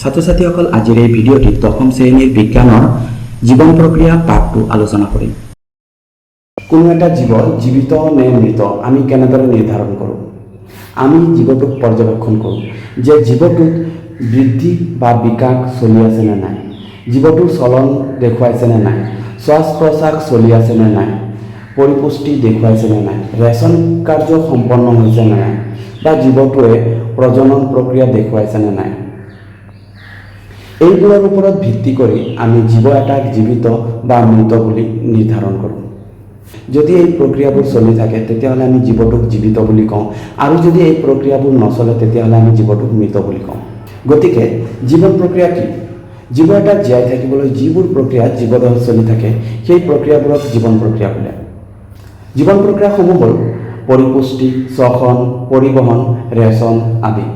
ছাত্ৰ ছাত্ৰীসকল, আজিৰ এই ভিডিঅ'টিত দশম শ্ৰেণীৰ বিজ্ঞানৰ জীৱন প্ৰক্ৰিয়া পাঠটো আলোচনা কৰিম। কোনো এটা জীৱ জীৱিত নে মৃত আমি কেনেদৰে নিৰ্ধাৰণ কৰোঁ? আমি জীৱটোক পৰ্যবেক্ষণ কৰোঁ যে জীৱটোত বৃদ্ধি বা বিকাশ চলি আছে নে নাই, জীৱটোৰ চলন দেখুৱাইছে নে নাই, শ্বাস প্ৰশ্বাস চলি আছে নে নাই, পৰিপুষ্টি দেখুৱাইছে নে নাই, ৰেচন কাৰ্য সম্পন্ন হৈছে নে নাই বা জীৱটোৱে প্ৰজনন প্ৰক্ৰিয়া দেখুৱাইছে নে নাই। এইবোৰৰ ওপৰত ভিত্তি কৰি আমি জীৱ এটাক জীৱিত বা মৃত বুলি নিৰ্ধাৰণ কৰোঁ। যদি এই প্ৰক্ৰিয়াবোৰ চলি থাকে, তেতিয়াহ'লে আমি জীৱটোক জীৱিত বুলি কওঁ আৰু যদি এই প্ৰক্ৰিয়াবোৰ নচলে, তেতিয়াহ'লে আমি জীৱটোক মৃত বুলি কওঁ। গতিকে জীৱন প্ৰক্ৰিয়া কি? জীৱ এটা জীয়াই থাকিবলৈ যিবোৰ প্ৰক্ৰিয়া জীৱদেহত চলি থাকে, সেই প্ৰক্ৰিয়াবোৰক জীৱন প্ৰক্ৰিয়া বোলে। জীৱন প্ৰক্ৰিয়াসমূহ হ'ল পৰিপুষ্টি, শ্বসন, পৰিবহণ, ৰেচন আদি।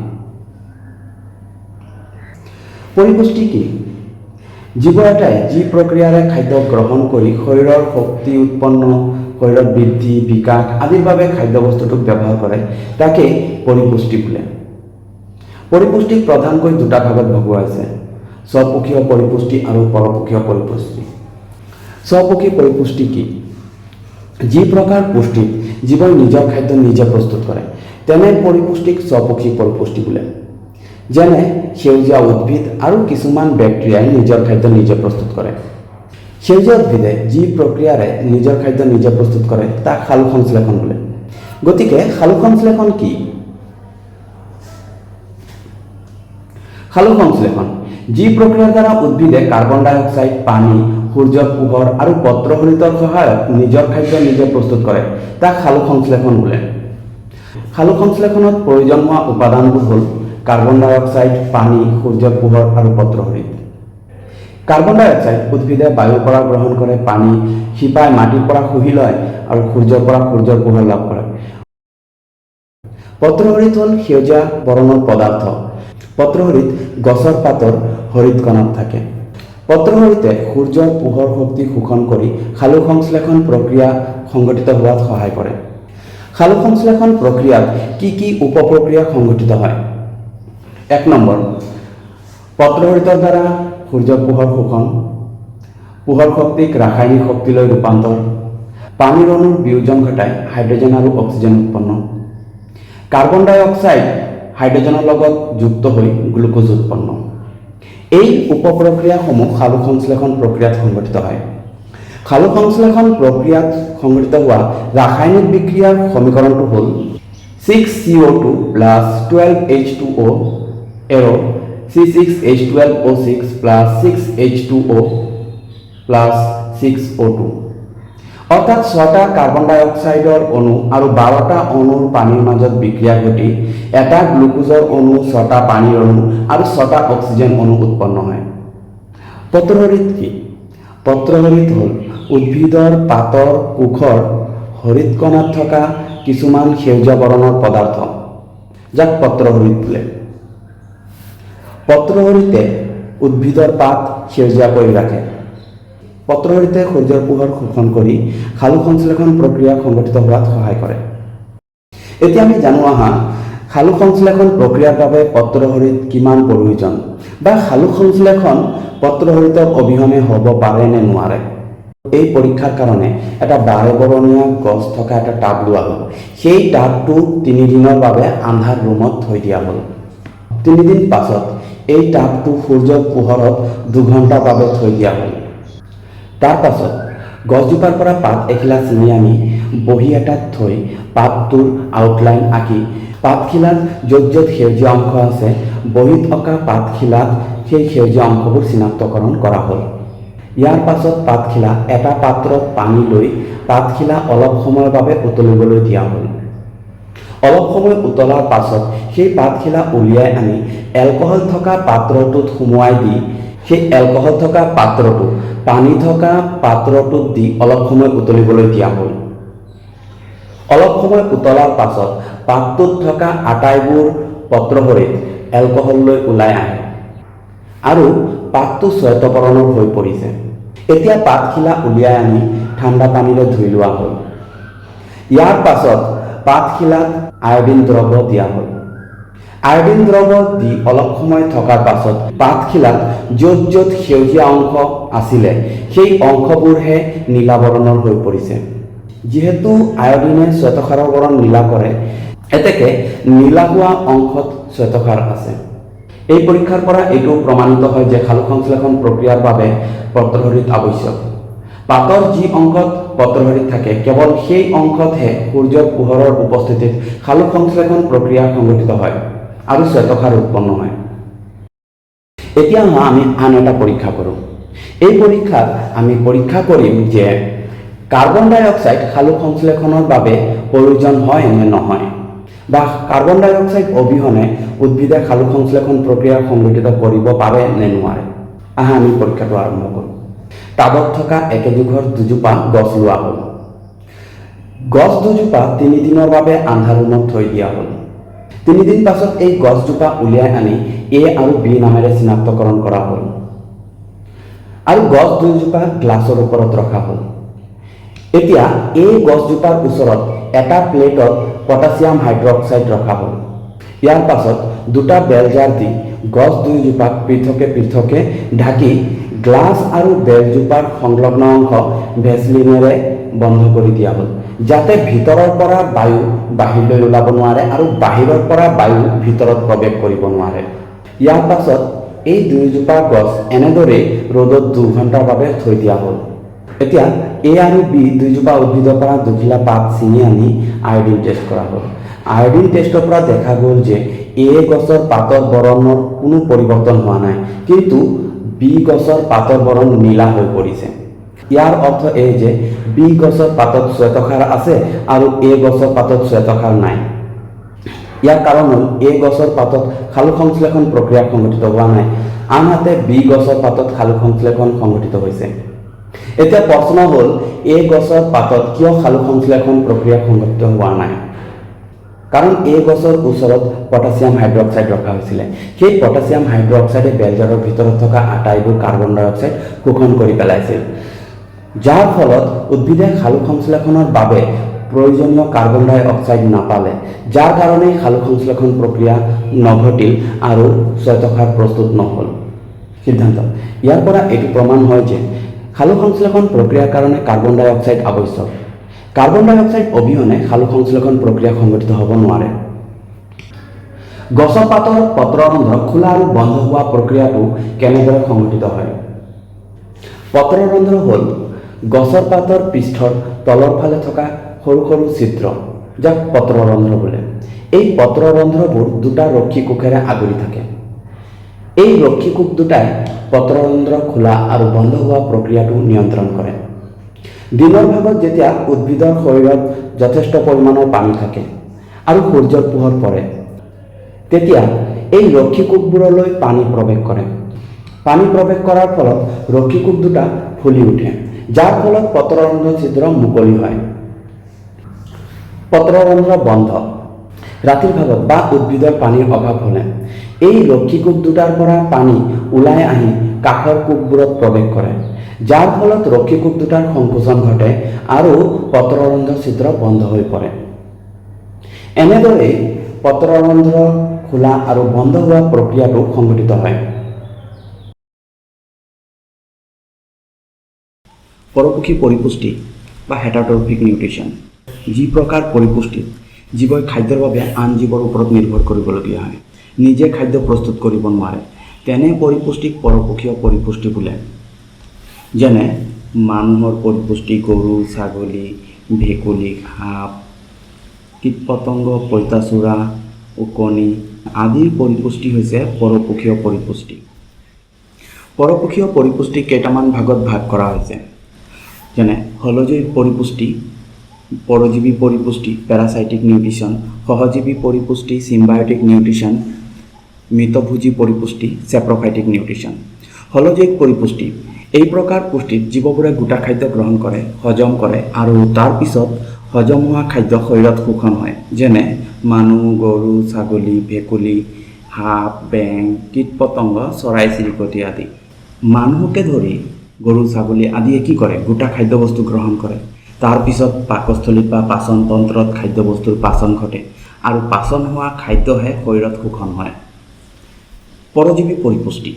পৰিপুষ্টি কি? জীৱ এটাই যি প্ৰক্ৰিয়াৰে খাদ্য গ্ৰহণ কৰি শৰীৰৰ শক্তি উৎপন্ন, শৰীৰৰ বৃদ্ধি, বিকাশ আদিৰ বাবে খাদ্যবস্তুটোক ব্যৱহাৰ কৰে, তাকে পৰিপুষ্টি বোলে। পৰিপুষ্টিক প্ৰধানকৈ দুটা ভাগত ভগোৱা হৈছে, স্বপোষীয় পৰিপুষ্টি আৰু পৰপোষীয় পৰিপুষ্টি। স্বপোষী পৰিপুষ্টি কি? যি প্ৰকাৰ পুষ্টিত জীৱই নিজৰ খাদ্য নিজে প্ৰস্তুত কৰে, তেনে পৰিপুষ্টিক স্বপোষী পৰিপুষ্টি বোলে। যেনে সেউজীয়া উদ্ভিদ আৰু কিছুমান বেক্টেৰিয়াই নিজৰ খাদ্য নিজে প্ৰস্তুত কৰে। সেউজীয়া উদ্ভিদে যি প্ৰক্ৰিয়াৰে নিজৰ খাদ্য নিজে প্ৰস্তুত কৰে, তাক সালোক সংশ্লেষণ বোলে। গতিকে সালোক সংশ্লেষণ কি? সালোক সংশ্লেষণ যি প্ৰক্ৰিয়াৰ দ্বাৰা উদ্ভিদে কাৰ্বন ডাই অক্সাইড, পানী, সূৰ্যৰ পোহৰ আৰু পত্ৰহৰিতৰ সহায়ত নিজৰ খাদ্য নিজে প্ৰস্তুত কৰে, তাক সালোক সংশ্লেষণ বোলে। সালোক সংশ্লেষণত প্ৰয়োজন হোৱা উপাদানবোৰ হ'ল কাৰ্বন ডাই অক্সাইড, পানী, সূৰ্যৰ পোহৰ আৰু পত্ৰহৰিত। কাৰ্বন ডাই অক্সাইড উদ্ভিদে বায়ুৰ পৰা গ্ৰহণ কৰে, পানী শিপাই মাটিৰ পৰা শুহি লয় আৰু সূৰ্যৰ পৰা সূৰ্যৰ পোহৰ লাভ কৰে। পত্ৰহৰিত হ'ল সেউজীয়া বৰণৰ পদাৰ্থ। পত্ৰহৰিত গছৰ পাতৰ হৰিত কণাত থাকে। পত্ৰহৰিতে সূৰ্যৰ পোহৰ শক্তি শোষণ কৰি সালোক সংশ্লেষণ প্ৰক্ৰিয়া সংঘটিত হোৱাত সহায় কৰে। সালোক সংশ্লেষণ প্ৰক্ৰিয়াত কি কি উপপ্ৰক্ৰিয়া সংঘটিত হয়? 1 নম্বৰ, পত্ৰহৰিতৰ দ্বাৰা সূৰ্যৰ পোহৰ শোষণ, পোহৰ শক্তিক ৰাসায়নিক শক্তিলৈ ৰূপান্তৰ, পানীৰ অণুৰ বিয়োজন ঘটাই হাইড্ৰজেন আৰু অক্সিজেন উৎপন্ন, কাৰ্বন ডাই অক্সাইড হাইড্ৰজেনৰ লগত যুক্ত হৈ গ্লুক'জ উৎপন্ন। এই উপপ্ৰক্ৰিয়াসমূহ সালোক সংশ্লেষণ প্ৰক্ৰিয়াত সংঘটিত হয়। সালোক সংশ্লেষণ প্ৰক্ৰিয়াত সংঘটিত হোৱা ৰাসায়নিক বিক্ৰিয়াৰ সমীকৰণটো হ'ল 6 CO2 plus 12 H2O arrow C6H12O6 plus 6 H2O plus 6 O2। অৰ্থাৎ 6টা কাৰ্বন ডাই অক্সাইডৰ অণু আৰু 12টা অণুৰ পানীৰ মাজত বিক্ৰিয়া ঘটি এটা গ্লুক'জৰ অণু, 6টা পানীৰ অণু আৰু 6টা অক্সিজেন অণু উৎপন্ন হয়। পত্ৰহৰিত কি? পত্ৰহৰিত হ'ল উদ্ভিদৰ পাতৰ কোষৰ হৰিত কণাত থকা কিছুমান সেউজীয়া বৰণৰ পদাৰ্থ, যাক পত্ৰহৰিত বোলে। পত্ৰহৰিতে উদ্ভিদৰ পাত সেউজীয়া কৰি ৰাখে। পত্ৰহৰিতে সূৰ্যৰ পোহৰ শোষণ কৰি সালোক সংশ্লেষণ প্ৰক্ৰিয়া সংঘটিত হোৱাত সহায় কৰে। এতিয়া আমি জানো আহা, সালোক সংশ্লেষণ প্ৰক্ৰিয়াৰ বাবে পত্ৰহৰিত কিমান প্ৰয়োজন বা সালোক সংশ্লেষণ পত্ৰহৰিতৰ অবিহনে হ'ব পাৰে নে নোৱাৰে। এই পৰীক্ষাৰ কাৰণে এটা বাৰেবৰণীয়া গছ থকা এটা টাব লোৱা হ'ল। সেই টাবটো 3 দিনৰ বাবে আন্ধাৰ ৰুমত থৈ দিয়া হ'ল। 3 দিন পাছত এই টাবটো সূৰ্যৰ পোহৰত 2 ঘণ্টাৰ বাবে থৈ দিয়া হ'ল। তাৰ পাছত গছজোপাৰ পৰা পাত এখিলা ছিঙি আনি বহী এটাত থৈ পাতটোৰ আউটলাইন আঁকি পাতখিলাত য'ত য'ত সেউজীয়া অংশ আছে, বহীত অঁকা পাতখিলাত সেই সেউজীয়া অংশবোৰ চিনাক্তকৰণ কৰা হ'ল। ইয়াৰ পাছত পাতখিলা এটা পাত্ৰত পানী লৈ পাতখিলা অলপ সময়ৰ বাবে উতলিবলৈ দিয়া হ'ল। অলপ সময় উতলাৰ পাছত সেই পাতখিলা উলিয়াই আনি এলকহল থকা পাত্ৰটোত সুমুৱাই দি সেই এলকহল থকা পাত্ৰটো পানী থকা পাত্ৰটোত দি অলপ সময় উতলিবলৈ দিয়া হ'ল। অলপ সময় উতলাৰ পাছত পাতটোত থকা আটাইবোৰ পত্ৰহৰিত এলকহল লৈ ওলাই আহে আৰু পাতটো শ্বেতবৰণৰ হৈ পৰিছে। এতিয়া পাতখিলা উলিয়াই আনি ঠাণ্ডা পানীৰে ধুই লোৱা হ'ল। ইয়াৰ পাছত পাতখিলাত আয়ডিন দ্ৰৱ দিয়া হ'ল। আয়ডিন দ্ৰৱ দি অলপ সময় থকাৰ পাছত পাতখিলাত য'ত য'ত সেউজীয়া অংশ আছিলে সেই অংশবোৰহে নীলা বৰণৰ হৈ পৰিছে। যিহেতু আয়ডিনে শ্বেতসাৰৰ বৰণ নীলা কৰে, এতেকে নীলা হোৱা অংশত শ্বেতসাৰ আছে। এই পৰীক্ষাৰ পৰা এইটো প্ৰমাণিত হয় যে সালোক সংশ্লেষণ প্ৰক্ৰিয়াৰ বাবে পত্ৰহৰিত আৱশ্যক। পাতৰ যি অংশত পত্ৰহৰিত থাকে কেৱল সেই অংশতহে সূৰ্যৰ পোহৰৰ উপস্থিতিত সালোক সংশ্লেষণ প্ৰক্ৰিয়া সংঘটিত হয় আৰু শ্বেতসাৰ উৎপন্ন হয়। এতিয়া আমি আন এটা পৰীক্ষা কৰোঁ। এই পৰীক্ষাত আমি পৰীক্ষা কৰিম যে কাৰ্বন ডাই অক্সাইড সালোক সংশ্লেষণৰ বাবে প্ৰয়োজন হয় নে নহয়, বা কাৰ্বন ডাই অক্সাইড অবিহনে উদ্ভিদে সালোক সংশ্লেষণ প্ৰক্ৰিয়া সংঘটিত কৰিব পাৰে নে নোৱাৰে। আহা আমি পৰীক্ষাটো আৰম্ভ কৰোঁ। টাবত থকা একেজোখৰ দুজোপা গছ লোৱা হ'ল। গছ দুজোপা তিনিদিনৰ বাবে আন্ধাৰ ৰুমত থৈ দিয়া হ'ল। তিনিদিন পাছত এই গছজোপা উলিয়াই আনি এ আৰু বি নামেৰে চিনাক্তকৰণ কৰা হ'ল আৰু গছ দুজোপা গ্লাছৰ ওপৰত ৰখা হ'ল। এতিয়া এই গছজোপাৰ ওচৰত এটা প্লেটত পটাছিয়াম হাইড্ৰক্সাইড ৰখা হ'ল। ইয়াৰ পাছত দুটা বেলজাৰ দি গছ দুয়োজোপাক পৃথকে পৃথকে ঢাকি গ্লাছ আৰু বেলজোপাৰ সংলগ্ন অংশ ভেচলিনেৰে বন্ধ কৰি দিয়া হ'ল, যাতে ভিতৰৰ পৰা বায়ু বাহিৰলৈ ওলাব নোৱাৰে আৰু বাহিৰৰ পৰা বায়ু ভিতৰত প্ৰৱেশ কৰিব নোৱাৰে। ইয়াৰ পাছত এই দুয়োজোপা গছ এনেদৰেই ৰ'দত 2 ঘণ্টাৰ বাবে থৈ দিয়া হ'ল। এতিয়া এ আৰু বি দুয়োজোপা উদ্ভিদৰ পৰা দুখিলা পাত ছিঙি আনি আয়ডিন টেষ্ট কৰা হ'ল। আয়ডিন টেষ্টৰ পৰা দেখা গ'ল যে এ গছৰ পাতৰ বৰণৰ কোনো পৰিৱৰ্তন হোৱা নাই, কিন্তু বি গছৰ পাতৰ বৰণ নীলা হৈ পৰিছে। ইয়াৰ অৰ্থ এই যে বি গছৰ পাতত শ্বেতসাৰ আছে আৰু এ গছৰ পাতত শ্বেতসাৰ নাই। ইয়াৰ কাৰণ হ'ল এ গছৰ পাতত সালোক সংশ্লেষণ প্ৰক্ৰিয়া সংঘটিত হোৱা নাই, আনহাতে বি গছৰ পাতত সালোক সংশ্লেষণ সংঘটিত হৈছে। এতিয়া প্ৰশ্ন হ'ল, এ গছৰ পাতত কিয় সালোক সংশ্লেষণ প্ৰক্ৰিয়া সংঘটিত হোৱা নাই? কাৰণ এ গছৰ ওচৰত পটাছিয়াম হাইড্ৰক্সাইড ৰখা হৈছিলে। সেই পটাছিয়াম হাইড্ৰক্সাইডে বেলজাৰৰ ভিতৰত থকা আটাইবোৰ কাৰ্বন ডাই অক্সাইড শোষণ কৰি পেলাইছিল, যাৰ ফলত উদ্ভিদে সালোক সংশ্লেষণৰ বাবে প্ৰয়োজনীয় কাৰ্বন ডাই অক্সাইড নাপালে, যাৰ কাৰণে সালোক সংশ্লেষণ প্ৰক্ৰিয়া নঘটিল আৰু শ্বেতসাৰ প্ৰস্তুত নহ'ল। সিদ্ধান্ত: ইয়াৰ পৰা এইটো প্ৰমাণ হয় যে সালোক সংশ্লেষণ প্ৰক্ৰিয়াৰ কাৰণে কাৰ্বন ডাই অক্সাইড আৱশ্যক। কাৰ্বন ডাই অক্সাইড অবিহনে সালোক সংশ্লেষণ প্ৰক্ৰিয়া সংঘটিত হ'ব নোৱাৰে। গছৰ পাতৰ পত্ৰৰন্ধ্ৰ খোলা আৰু বন্ধ হোৱা প্ৰক্ৰিয়াটো কেনেদৰে সংঘটিত হয়? পত্ৰৰন্ধ্ৰ হ'ল গছৰ পাতৰ পৃষ্ঠৰ তলৰ ফালে থকা সৰু সৰু ছিদ্ৰ, যাক পত্ৰৰন্ধ্ৰ বোলে। এই পত্ৰৰন্ধ্ৰবোৰ দুটা ৰক্ষী কোষেৰে আগুৰি থাকে। এই ৰক্ষী কোষ দুটাই পত্ৰৰন্ধ্ৰ খোলা আৰু বন্ধ হোৱা প্ৰক্ৰিয়াটো নিয়ন্ত্ৰণ কৰে। দিনৰ ভাগত যেতিয়া উদ্ভিদৰ শৰীৰত যথেষ্ট পৰিমাণৰ পানী থাকে আৰু সূৰ্যৰ পোহৰ পৰে, তেতিয়া এই ৰক্ষী কোষবোৰলৈ পানী প্ৰৱেশ কৰে। পানী প্ৰৱেশ কৰাৰ ফলত ৰক্ষী কোষ দুটা ফুলি উঠে, যাৰ ফলত পত্ৰৰন্ধ্ৰ ছিদ্ৰ মুকলি হয়। পত্ৰৰন্ধ্ৰ বন্ধ। ৰাতিৰ ভাগত বা উদ্ভিদৰ পানীৰ অভাৱ হ'লে এই ৰক্ষী কোষ দুটাৰ পৰা পানী ওলাই আহি কাষৰ কোষবোৰত প্ৰৱেশ কৰে, যাৰ ফলত ৰক্ষী কোষ দুটাৰ সংকোচন ঘটে আৰু পত্ৰৰন্ধ্ৰ ছিদ্ৰ বন্ধ হৈ পৰে। এনেদৰেই পত্ৰৰন্ধ্ৰ খোলা আৰু বন্ধ হোৱা প্ৰক্ৰিয়াটো সংঘটিত হয়। পৰপোষী পৰিপুষ্টি বা হেটাৰট্ৰফিক নিউট্ৰিশ্যন। যি প্ৰকাৰ পৰিপুষ্টিত জীৱই খাদ্যৰ বাবে আন জীৱৰ ওপৰত নিৰ্ভৰ কৰিবলগীয়া হয়, নিজে খাদ্য প্ৰস্তুত কৰিব নোৱাৰে, তেনে পৰিপুষ্টিক পৰপোষীয় পৰিপুষ্টি বোলে। যেনে মানুহৰ পৰিপুষ্টি, গৰু, ছাগলী, ভেকুলী, সাপ, কীট পতংগ, পঁইতাচোৰা, ওকণি আদিৰ পৰিপুষ্টি হৈছে পৰপোষীয় পৰিপুষ্টি। পৰপোষীয় পৰিপুষ্টি কেইটামান ভাগত ভাগ কৰা হৈছে, যেনে হলজৈৱ পৰিপুষ্টি, পৰজীৱী পৰিপুষ্টি, পেৰাচাইটিক নিউট্ৰিশ্যন, সহজীৱী পৰিপুষ্টি, চিম্বায়টিক নিউট্ৰিশ্যন, মৃতভোজী পৰিপুষ্টি, চেপ্ৰফাইটিক নিউট্ৰিশ্যন। হলজৈৱ পৰিপুষ্টি: এই প্ৰকাৰ পুষ্টিত জীৱবোৰে গোটা খাদ্য গ্ৰহণ কৰে, হজম কৰে আৰু তাৰ পিছত হজম হোৱা খাদ্য শৰীৰত শোষণ হয়। যেনে মানুহ, গৰু, ছাগলী, ভেকুলী, সাপ, বেং, কীট পতংগ, চৰাই চিৰিকটি আদি। মানুহকে ধৰি গৰু, ছাগলী আদিয়ে কি কৰে? গোটা খাদ্যবস্তু গ্ৰহণ কৰে। তাৰপিছত পাকস্থলীত বা পাচনতন্ত্ৰত খাদ্যবস্তুৰ পাচন ঘটে। আৰু পাচন হোৱা খাদ্যহে শৰীৰত শোষণ হয়। পৰজীৱী পৰিপুষ্টি,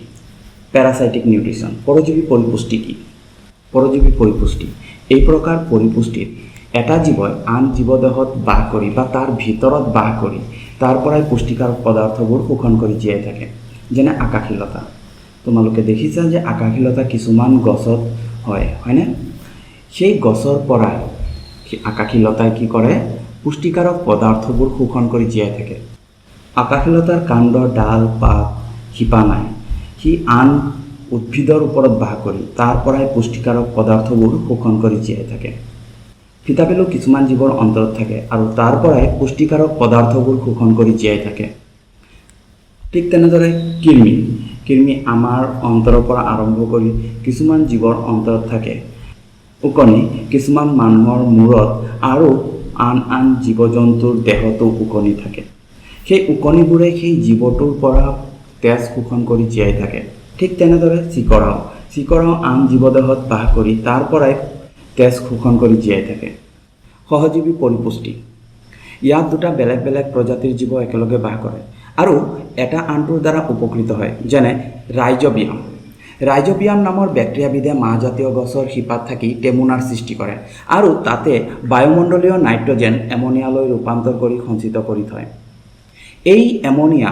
পেৰাচাইটিক নিউট্ৰিশ্যন। পৰজীৱী পৰিপুষ্টি কি? পৰজীৱী পৰিপুষ্টি এই প্ৰকাৰ পৰিপুষ্টিত এটা জীৱই আন জীৱদেহত বাস কৰি বা তাৰ ভিতৰত বাস কৰি তাৰ পৰাই পুষ্টিকাৰক পদাৰ্থবোৰ শোষণ কৰি জীয়াই থাকে। যেনে আকাশীলতা। তোমালোকে দেখিছা যে আকাশীলতা কিছুমান গছত হয়, হয়নে? সেই গছৰ পৰাই সেই আকাশীলতাই কি কৰে? পুষ্টিকাৰক পদাৰ্থবোৰ শোষণ কৰি জীয়াই থাকে। আকাশীলতাৰ কাণ্ড, ডাল, পাত, শিপা নাই। সি আন উদ্ভিদৰ ওপৰত বাস কৰি তাৰ পৰাই পুষ্টিকাৰক পদাৰ্থবোৰ শোষণ কৰি জীয়াই থাকে। ফিতাপেলু কিছুমান জীৱৰ অন্তৰত থাকে আৰু তাৰ পৰাই পুষ্টিকাৰক পদাৰ্থবোৰ শোষণ কৰি জীয়াই থাকে। ঠিক তেনেদৰে কৃমি। কৃমি আমাৰ অন্তৰৰ পৰা আৰম্ভ কৰি কিছুমান জীৱৰ অন্তৰত থাকে। ওকণি কিছুমান মানুহৰ মূৰত আৰু আন আন জীৱ জন্তুৰ দেহতো ওকণি থাকে। সেই ওকণিবোৰে সেই জীৱটোৰ পৰা তেজ শোষণ কৰি জীয়াই থাকে। ঠিক তেনেদৰে চিকৰাও। চিকৰাও আন জীৱদেহত বাস কৰি তাৰ পৰাই তেজ শোষণ কৰি জীয়াই থাকে। সহজীৱী পৰিপুষ্টি। ইয়াত দুটা বেলেগ বেলেগ প্ৰজাতিৰ জীৱ একেলগে বাস কৰে আৰু এটা আনটোৰ দ্বাৰা উপকৃত হয়। যেনে ৰাইজবিয়াম। ৰাইজবিয়াম নামৰ বেক্টেৰিয়াবিধে মাহজাতীয় গছৰ শিপাত থাকি টেমুনাৰ সৃষ্টি কৰে আৰু তাতে বায়ুমণ্ডলীয় নাইট্ৰজেন এমনিয়ালৈ ৰূপান্তৰ কৰি সঞ্চিত কৰি থয়। এই এমনিয়া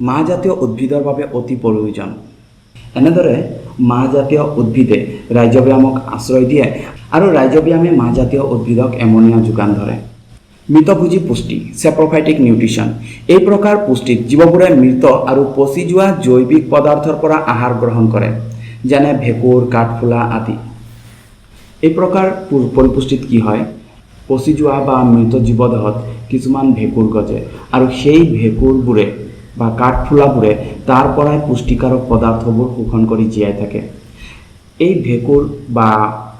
মাহজাতীয় উদ্ভিদৰ বাবে অতি প্ৰয়োজন। এনেদৰে মাহজাতীয় উদ্ভিদে ৰাইজবিয়ামক আশ্ৰয় দিয়ে আৰু ৰাইজবিয়ামে মাহজাতীয় উদ্ভিদক এমনিয়া যোগান ধৰে। মৃতভোজী পুষ্টি, চেপ্ৰফাইটিক নিউট্ৰিশ্যন। এই প্ৰকাৰ পুষ্টিত জীৱবোৰে মৃত আৰু পচি যোৱা জৈৱিক পদাৰ্থৰ পৰা আহাৰ গ্ৰহণ কৰে, যেনে ভেঁকুৰ, কাঠফুলা আদি। এই প্ৰকাৰ পৰিপুষ্টিত কি হয়? পচি যোৱা বা মৃত জীৱদেহত কিছুমান ভেঁকুৰ গজে আৰু সেই ভেঁকুৰবোৰে বা কাঠফুলাবোৰে তাৰ পৰাই পুষ্টিকাৰক পদাৰ্থবোৰ শোষণ কৰি জীয়াই থাকে। এই ভেঁকুৰ বা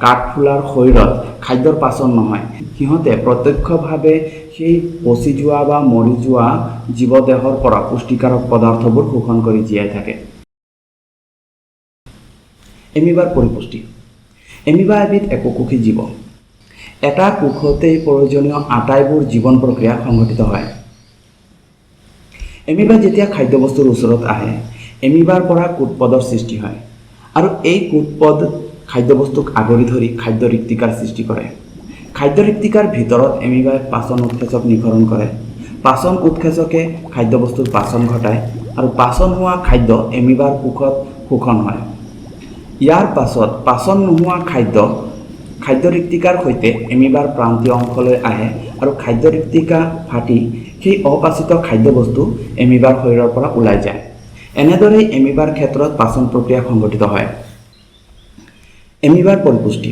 কাঠফুলাৰ শৰীৰত খাদ্যৰ পাচন নহয়। সিহঁতে প্ৰত্যক্ষভাৱে সেই পচি যোৱা বা মৰি যোৱা জীৱদেহৰ পৰা পুষ্টিকাৰক পদাৰ্থবোৰ শোষণ কৰি জীয়াই থাকে। এমিবাৰ পৰিপুষ্টি। এমিবা এবিধ এককোষী জীৱ। এটা কোষতেই প্ৰয়োজনীয় আটাইবোৰ জীৱন প্ৰক্ৰিয়া সংঘটিত হয়। এমিবা যেতিয়া খাদ্যবস্তুৰ ওচৰত আহে, এমিবাৰ পৰা কোষপদৰ সৃষ্টি হয় আৰু এই কোষপদ খাদ্যবস্তুক আগুৰি ধৰি খাদ্য ৰিক্তিকাৰ সৃষ্টি কৰে। খাদ্য ৰিক্তিকাৰ ভিতৰত এমিবাই পাচন উৎসেচক নিঃসৰণ কৰে। পাচন উৎসেচকে খাদ্যবস্তুৰ পাচন ঘটায় আৰু পাচন হোৱা খাদ্য এমিবাৰ কোষত শোষণ হয়। ইয়াৰ পাছত পাচন নোহোৱা খাদ্য খাদ্য ৰিক্তিকাৰ সৈতে এমিবাৰ প্ৰান্তীয় অংশলৈ আহে আৰু খাদ্য ৰিক্তিকা ফাটি সেই অপাচিত খাদ্যবস্তু এমিবাৰ শৰীৰৰ পৰা ওলাই যায়। এনেদৰেই এমিবাৰ ক্ষেত্ৰত পাচন প্ৰক্ৰিয়া সংঘটিত হয়। এমিবাৰ পৰিপুষ্টি।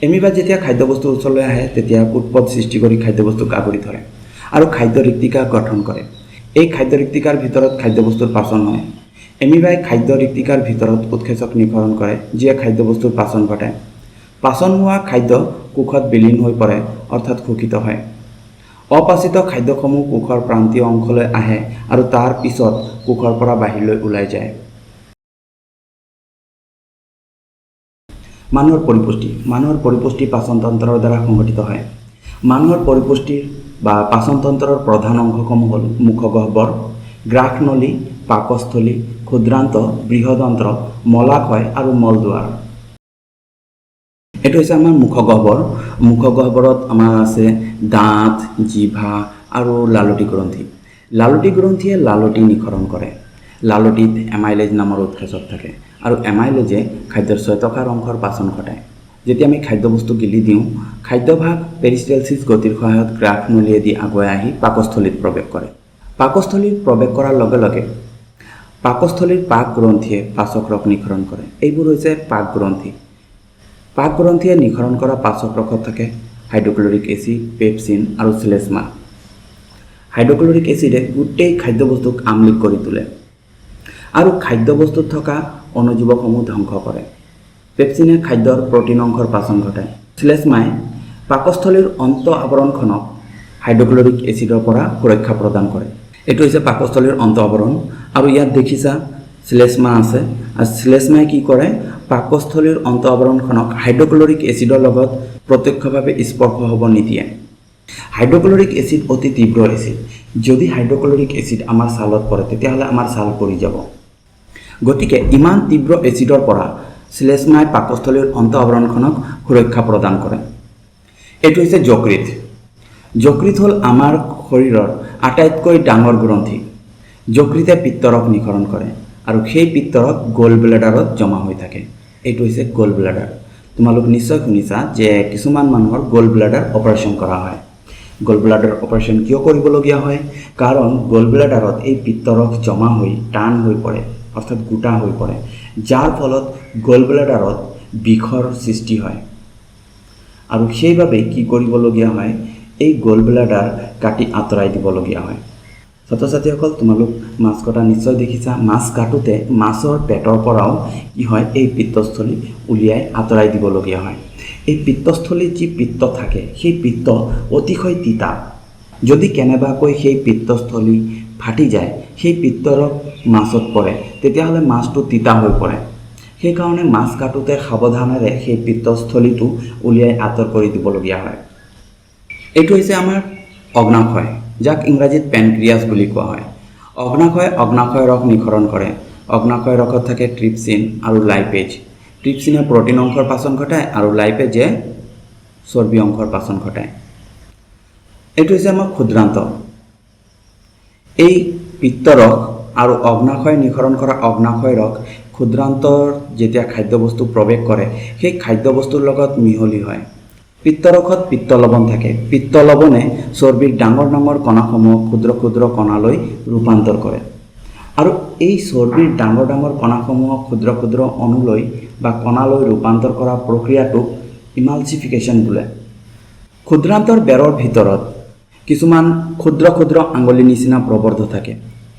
এমিবা যেতিয়া খাদ্যবস্তুৰ ওচৰলৈ আহে, তেতিয়া কোষপদ সৃষ্টি কৰি খাদ্যবস্তুক আগুৰি ধৰে আৰু খাদ্য ৰিক্তিকা গঠন কৰে। এই খাদ্য ৰিক্তিকাৰ ভিতৰত খাদ্যবস্তুৰ পাচন হয়। এমিবাই খাদ্য ৰিক্তিকাৰ ভিতৰত উৎসেচক নিঃসৰণ কৰে, যিয়ে খাদ্যবস্তুৰ পাচন ঘটায়। পাচন হোৱা খাদ্য কোষত বিলীন হৈ পৰে, অৰ্থাৎ শোষিত হয়। অপাচিত খাদ্যসমূহ কোষৰ প্ৰান্তীয় অংশলৈ আহে আৰু তাৰ পিছত কোষৰ পৰা বাহিৰলৈ ওলাই যায়। মানুহৰ পৰিপুষ্টি। মানুহৰ পৰিপুষ্টি পাচনতন্ত্ৰৰ দ্বাৰা সংঘটিত হয়। মানুহৰ পৰিপুষ্টিৰ বা পাচনতন্ত্ৰৰ প্ৰধান অংশসমূহ হ'ল মুখগহ্বৰ, গ্ৰাসনলী, পাকস্থলী, ক্ষুদ্ৰান্ত, বৃহদন্ত্ৰ, মলাশয় আৰু মলদ্বাৰ। এইটো হৈছে আমাৰ মুখগহ্বৰ। মুখগহ্বৰত আমাৰ আছে দাঁত, জিভা আৰু লালটি গ্ৰন্থি। লালটি গ্ৰন্থিয়ে লালটি নিঃসৰণ কৰে। লালটিত এমাইলেজ নামৰ উৎসেচক থাকে আৰু এমাইলেজে খাদ্যৰ শ্বেতসাৰ অংশৰ পাচন ঘটায়। যেতিয়া আমি খাদ্যবস্তু গিলি দিওঁ, খাদ্যভাগ পেৰিষ্টেলচিছ গতিৰ সহায়ত গ্ৰাসনলীয়েদি আগুৱাই আহি পাকস্থলীত প্ৰৱেশ কৰে। পাকস্থলীত প্ৰৱেশ কৰাৰ লগে লগে পাকস্থলীৰ পাক গ্ৰন্থিয়ে পাচক ৰস নিঃসৰণ কৰে। এইবোৰ হৈছে পাক গ্ৰন্থি। পাক গ্ৰন্থিয়ে নিঃসৰণ কৰা পাচক ৰসত থাকে হাইড্ৰক্লৰিক এচিড, পেপচিন আৰু শ্লেষ্মা। হাইড্ৰক্লৰিক এচিডে গোটেই খাদ্যবস্তুক আম্লিক কৰি তোলে আৰু খাদ্যবস্তুত থকা অণুজীৱসমূহ ধ্বংস কৰে। পেপচিনে খাদ্যৰ প্ৰ'টিন অংশৰ পাচন ঘটায়। শ্লেষ্মাই পাকস্থলীৰ অন্ত আৱৰণখনক হাইড্ৰক্লৰিক এচিডৰ পৰা সুৰক্ষা প্ৰদান কৰে। এইটো হৈছে পাকস্থলীৰ অন্ত আৱৰণ আৰু ইয়াত দেখিছা শ্লেষ্মা আছে আৰু শ্লেষ্মাই কি কৰে? পাকস্থলীৰ অন্ত আৱৰণখনক হাইড্ৰক্লৰিক এচিডৰ লগত প্ৰত্যক্ষভাৱে স্পৰ্শ হ'ব নিদিয়ে। হাইড্ৰক্লৰিক এচিড অতি তীব্ৰ এচিড। যদি হাইড্ৰক্লৰিক এচিড আমাৰ ছালত পৰে, তেতিয়াহ'লে আমাৰ ছাল পৰি যাব। গতিকে ইমান তীব্ৰ এচিডৰ পৰা শ্লেষ্মাই পাকস্থলীৰ অন্ত আৱৰণখনক সুৰক্ষা প্ৰদান কৰে। এইটো হৈছে যকৃত। যকৃত হ'ল আমাৰ শৰীৰৰ আটাইতকৈ ডাঙৰ গ্ৰন্থি। যকৃতে পিত্তৰস নিঃসৰণ কৰে আৰু সেই পিত্তৰস গ'ল ব্লেডাৰত জমা হৈ থাকে। এইটো হৈছে গ'ল ব্লেডাৰ। তোমালোক নিশ্চয় শুনিছা যে কিছুমান মানুহৰ গ'ল ব্লেডাৰ অপাৰেশ্যন কৰা হয়। গ'ল ব্লাডাৰ অপাৰেশ্যন কিয় কৰিবলগীয়া হয়? কাৰণ গ'ল ব্লাডাৰত এই পিত্তৰস জমা হৈ টান হৈ পৰে, অৰ্থাৎ গোটা হৈ পৰে, যাৰ ফলত গ'ল ব্লাডাৰত বিষৰ সৃষ্টি হয় আৰু সেইবাবেই কি কৰিবলগীয়া হয়? এই গ'ল ব্লাডাৰ কাটি আঁতৰাই দিবলগীয়া হয়। ছাত্ৰ ছাত্ৰীসকল, তোমালোক মাছ কটা নিশ্চয় দেখিছা। মাছ কাটোতে মাছৰ পেটৰ পৰাও কি হয়? এই পিত্তস্থলী উলিয়াই আঁতৰাই দিবলগীয়া হয়। এই পিত্তস্থলীত যি পিত্ত থাকে, সেই পিত্ত অতিশয় তিতা। যদি কেনেবাকৈ সেই পিত্তস্থলী ফাটি যায়, সেই পিত্তৰস মাছত পৰে, তেতিয়াহ'লে মাছটো তিতা হৈ পৰে। সেইকাৰণে মাছ কাটোতে সাৱধানেৰে সেই পিত্তস্থলীটো উলিয়াই আঁতৰ কৰি দিবলগীয়া হয়। এইটো হৈছে আমাৰ অগ্নাশয়, যাক ইংৰাজীত পেনক্ৰিয়াছ বুলি কোৱা হয়। অগ্নাশয় অগ্নাশয় ৰস নিঃসৰণ কৰে। অগ্নাশয় ৰসত থাকে ট্ৰিপচিন আৰু লাইপেজ। ট্ৰিপচিনে প্ৰটিন অংশৰ পাচন ঘটায় আৰু লাইপেজে চৰ্বি অংশৰ পাচন ঘটায়। এইটো হৈছে আমাৰ ক্ষুদ্ৰান্ত। এই পিত্তৰস আৰু অগ্নাশয় নিঃসৰণ কৰা অগ্নাশয় ৰস ক্ষুদ্ৰান্তৰ যেতিয়া খাদ্যবস্তু প্ৰৱেশ কৰে, সেই খাদ্যবস্তুৰ লগত মিহলি হয়। পিত্তৰসত পিত্তলৱণ থাকে। পিত্তলৱণে চৰ্বিৰ ডাঙৰ ডাঙৰ কণাসমূহক ক্ষুদ্ৰ ক্ষুদ্ৰ কণালৈ ৰূপান্তৰ কৰে আৰু এই চৰ্বিৰ ডাঙৰ ডাঙৰ কণাসমূহক ক্ষুদ্ৰ ক্ষুদ্ৰ অণুলৈ বা কণালৈ ৰূপান্তৰ কৰা প্ৰক্ৰিয়াটোক ইমালচিফিকেশ্যন বোলে। ক্ষুদ্ৰান্তৰ বেৰৰ ভিতৰত কিছুমান ক্ষুদ্ৰ ক্ষুদ্ৰ আঙুলি নিচিনা প্ৰবৰ্ধ থাকে।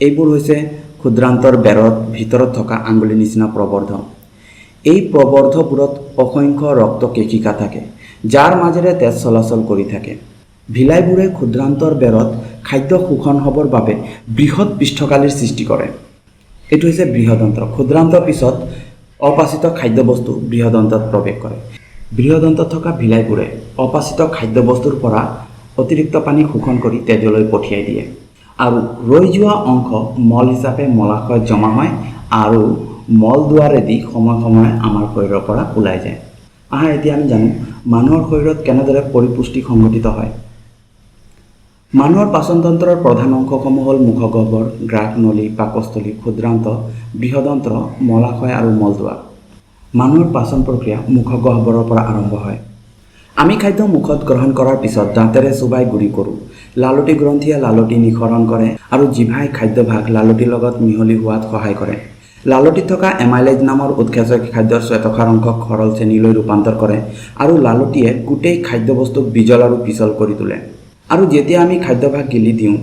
এইবোৰ হৈছে ক্ষুদ্ৰান্তৰ বেৰৰ ভিতৰত থকা আঙুলি নিচিনা প্ৰবৰ্ধ। এই প্ৰবৰ্ধবোৰত অসংখ্য ৰক্তকেশিকা থাকে, যাৰ মাজেৰে তেজ চলাচল কৰি থাকে। ভিলাইবোৰে ক্ষুদ্ৰান্তৰ বেৰত খাদ্য শোষণ হ'বৰ বাবে বৃহৎ পৃষ্ঠকালীৰ সৃষ্টি কৰে। এইটো হৈছে বৃহদন্ত্ৰ। ক্ষুদ্ৰান্তৰ পিছত অপাচিত খাদ্যবস্তু বৃহদন্ত্ৰত প্ৰৱেশ কৰে। বৃহদন্ত্ৰত থকা ভিলাইবোৰে অপাচিত খাদ্যবস্তুৰ পৰা অতিৰিক্ত পানী শোষণ কৰি তেজলৈ পঠিয়াই দিয়ে আৰু ৰৈ যোৱা অংশ মল হিচাপে মলাশয়ত জমা হয় আৰু মল দুৱাৰেদি সময়ে সময়ে আমাৰ শৰীৰৰ পৰা ওলাই যায়। আহা, এতিয়া আমি জানো মানুহৰ শৰীৰত কেনেদৰে পৰিপুষ্টি সংঘটিত হয়। মানুহৰ পাচনতন্ত্ৰৰ প্ৰধান অংশসমূহ হ'ল মুখগহ্বৰ, গ্ৰাসনলী, পাকস্থলী, ক্ষুদ্ৰান্ত, বৃহদন্ত্ৰ, মলাশয় আৰু মলদ্বাৰ। মানুহৰ পাচন প্ৰক্ৰিয়া মুখগহ্বৰৰ পৰা আৰম্ভ হয়। আমি খাদ্য মুখত গ্ৰহণ কৰাৰ পিছত দাঁতেৰে চোবাই গুড়ি কৰোঁ। লালটি গ্ৰন্থিয়ে লালটি নিঃসৰণ কৰে আৰু জিভাই খাদ্যভাগ লালটিৰ লগত মিহলি হোৱাত সহায় কৰে। লালটিত থকা এমাইলেজ নামৰ উৎসেচকে খাদ্যৰ শ্বেতসাৰ অংশক সৰল চেনিলৈ ৰূপান্তৰ কৰে আৰু লালটিয়ে গোটেই খাদ্যবস্তুক বিজল আৰু পিছল কৰি তোলে। আৰু যেতিয়া আমি খাদ্যভাগ গিলি দিওঁ,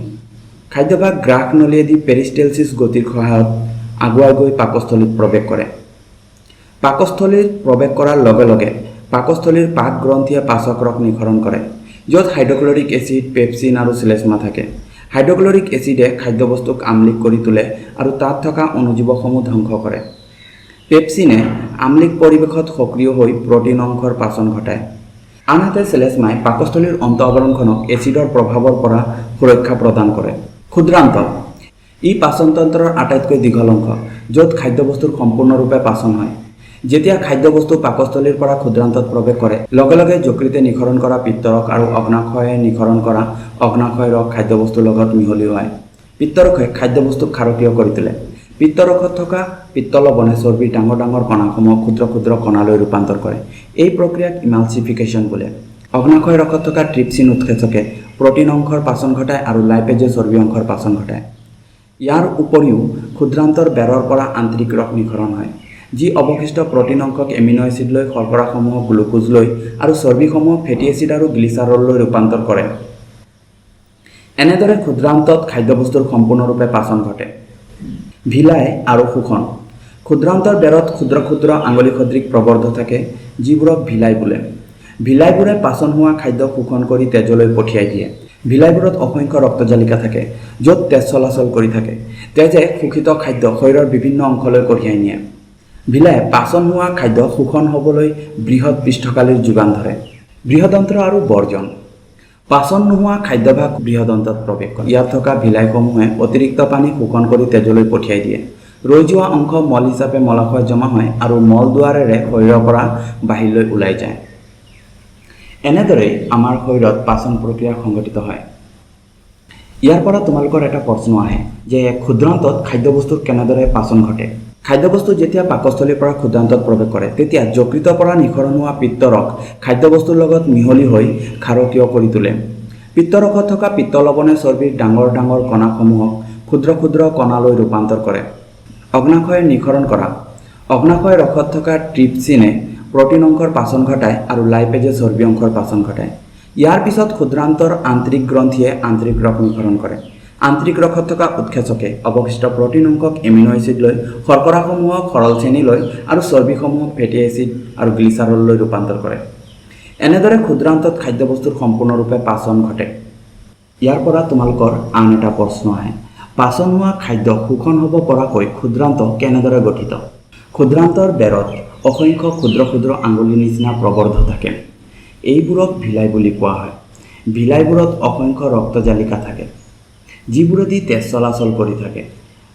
খাদ্যভাগ গ্ৰাসনলীয়েদি পেৰিষ্টেলচিছ গতিৰ সহায়ত আগুৱাই গৈ পাকস্থলীত প্ৰৱেশ কৰে। পাকস্থলীত প্ৰৱেশ কৰাৰ লগে লগে পাকস্থলীৰ পাক গ্ৰন্থিয়ে পাচক ৰস নিঃসৰণ কৰে, য'ত হাইড্ৰক্লৰিক এচিড, পেপচিন আৰু শ্লেষ্মা থাকে। হাইড্ৰক্লৰিক এচিডে খাদ্যবস্তুক আম্লিক কৰি তোলে আৰু তাত থকা অণুজীৱসমূহ ধ্বংস কৰে। পেপচিনে আম্লিক পৰিৱেশত সক্ৰিয় হৈ প্ৰটিন অংশৰ পাচন ঘটায়। আনহাতে শ্লেষ্মাই পাকস্থলীৰ অন্ত আৱৰণখনক এচিডৰ প্ৰভাৱৰ পৰা সুৰক্ষা প্ৰদান কৰে। ক্ষুদ্ৰান্ত ই পাচনতন্ত্ৰৰ আটাইতকৈ দীঘল অংশ, য'ত খাদ্যবস্তুৰ সম্পূৰ্ণৰূপে পাচন হয়। যেতিয়া খাদ্যবস্তু পাকস্থলীৰ পৰা ক্ষুদ্ৰান্তত প্ৰৱেশ কৰে, লগে লগে যকৃতে নিঃসৰণ কৰা পিত্তৰস আৰু অগ্নাশয়ে নিঃসৰণ কৰা অগ্নাশয় ৰস খাদ্যবস্তুৰ লগত মিহলি হয়। পিত্তৰসে খাদ্যবস্তুক ক্ষাৰকীয় কৰি তোলে। পিত্তৰসত থকা পিত্তলৱণে চৰ্বিৰ ডাঙৰ ডাঙৰ কণাসমূহক ক্ষুদ্ৰ ক্ষুদ্ৰ কণালৈ ৰূপান্তৰ কৰে। এই প্ৰক্ৰিয়াক ইমালচিফিকেশ্যন বোলে। অগ্নাশয় ৰসত থকা ট্ৰিপচিন উৎসেচকে প্ৰটিন অংশৰ পাচন ঘটায় আৰু লাইপেজে চৰ্বি অংশৰ পাচন ঘটায়। ইয়াৰ উপৰিও ক্ষুদ্ৰান্তৰ বেৰৰ পৰা আন্ত্ৰিক ৰস নিঃসৰণ হয়, যি অৱশিষ্ট প্ৰটিন অংশক এমিনো এচিডলৈ, শৰ্কৰাসমূহক গ্লুকোজলৈ আৰু চৰ্বিসমূহক ফেটি এচিড আৰু গ্লিচাৰললৈ ৰূপান্তৰ কৰে। এনেদৰে ক্ষুদ্ৰান্তত খাদ্যবস্তুৰ সম্পূৰ্ণৰূপে পাচন ঘটে। ভিলাই আৰু শোষণ। ক্ষুদ্ৰান্তৰ বেৰত ক্ষুদ্ৰ ক্ষুদ্ৰ আঙুলি সদৃশ প্ৰবৰ্ধ থাকে, যিবোৰক ভিলাই বোলে। ভিলাইবোৰে পাচন হোৱা খাদ্য শোষণ কৰি তেজলৈ পঠিয়াই দিয়ে। ভিলাইবোৰত অসংখ্য ৰক্তজালিকা থাকে, য'ত তেজ চলাচল কৰি থাকে। তেজে শোষিত খাদ্য শৰীৰৰ বিভিন্ন অংশলৈ কঢ়িয়াই নিয়ে। ভিলাই পাচন হোৱা খাদ্য শোষণ হ'বলৈ বৃহৎ পৃষ্ঠকালীৰ যোগান ধৰে। বৃহদন্ত্ৰ আৰু বৰ্জন। পাচন নোহোৱা খাদ্যভাগ বৃহদন্তত প্ৰৱেশ কৰে। ইয়াত থকা ভিলাইসমূহে অতিৰিক্ত পানী শোষণ কৰি তেজলৈ পঠিয়াই দিয়ে। ৰৈ যোৱা অংশ মল হিচাপে মলাশয়ত জমা হয় আৰু মলদ্বাৰেৰে শৰীৰৰ পৰা বাহিৰলৈ ওলাই যায়। এনেদৰেই আমাৰ শৰীৰত পাচন প্ৰক্ৰিয়া সংঘটিত হয়। ইয়াৰ পৰা তোমালোকৰ এটা প্ৰশ্ন আহে যে ক্ষুদ্ৰান্তত খাদ্যবস্তুৰ কেনেদৰে পাচন ঘটে। খাদ্যবস্তু যেতিয়া পাকস্থলীৰ পৰা ক্ষুদ্ৰান্তত প্ৰৱেশ কৰে, তেতিয়া যকৃতৰ পৰা নিঃসৰণ হোৱা পিত্তৰস খাদ্যবস্তুৰ লগত মিহলি হৈ ক্ষাৰকীয় কৰি তোলে। পিত্তৰসত থকা পিত্তলৱণে চৰ্বিৰ ডাঙৰ ডাঙৰ কণাসমূহক ক্ষুদ্ৰ ক্ষুদ্ৰ কণালৈ ৰূপান্তৰ কৰে। অগ্নাশয়ে নিঃসৰণ কৰা অগ্নাশয় ৰসত থকা ট্ৰিপচিনে প্ৰটিন অংশৰ পাচন ঘটায় আৰু লাইপেজে চৰ্বি অংশৰ পাচন ঘটায়। ইয়াৰ পিছত ক্ষুদ্ৰান্তৰ আন্তৰিক গ্ৰন্থিয়ে আন্তৰিক ৰস নিঃসৰণ কৰে। আন্তৰিক ৰসত থকা উৎসেচকে অৱশিষ্ট প্ৰটিন অংশক এমিনো এচিড লৈ, শৰ্কৰাসমূহক সৰল চেনিলৈ আৰু চৰ্বিসমূহক ফেটি এচিড আৰু গ্লিচাৰললৈ ৰূপান্তৰ কৰে। এনেদৰে ক্ষুদ্ৰান্তত খাদ্যবস্তুৰ সম্পূৰ্ণৰূপে পাচন ঘটে। ইয়াৰ পৰা তোমালোকৰ আন এটা প্ৰশ্ন আহে, পাচন হোৱা খাদ্য শোষণ হ'ব পৰাকৈ ক্ষুদ্ৰান্ত কেনেদৰে গঠিত? ক্ষুদ্ৰান্তৰ বেৰত অসংখ্য ক্ষুদ্ৰ ক্ষুদ্ৰ আঙুলিৰ নিচিনা প্ৰবৰ্ধ থাকে। এইবোৰক ভিলাই বুলি কোৱা হয়। ভিলাইবোৰত অসংখ্য ৰক্তজালিকা থাকে, যিবোৰেদি তেজ চলাচল কৰি থাকে।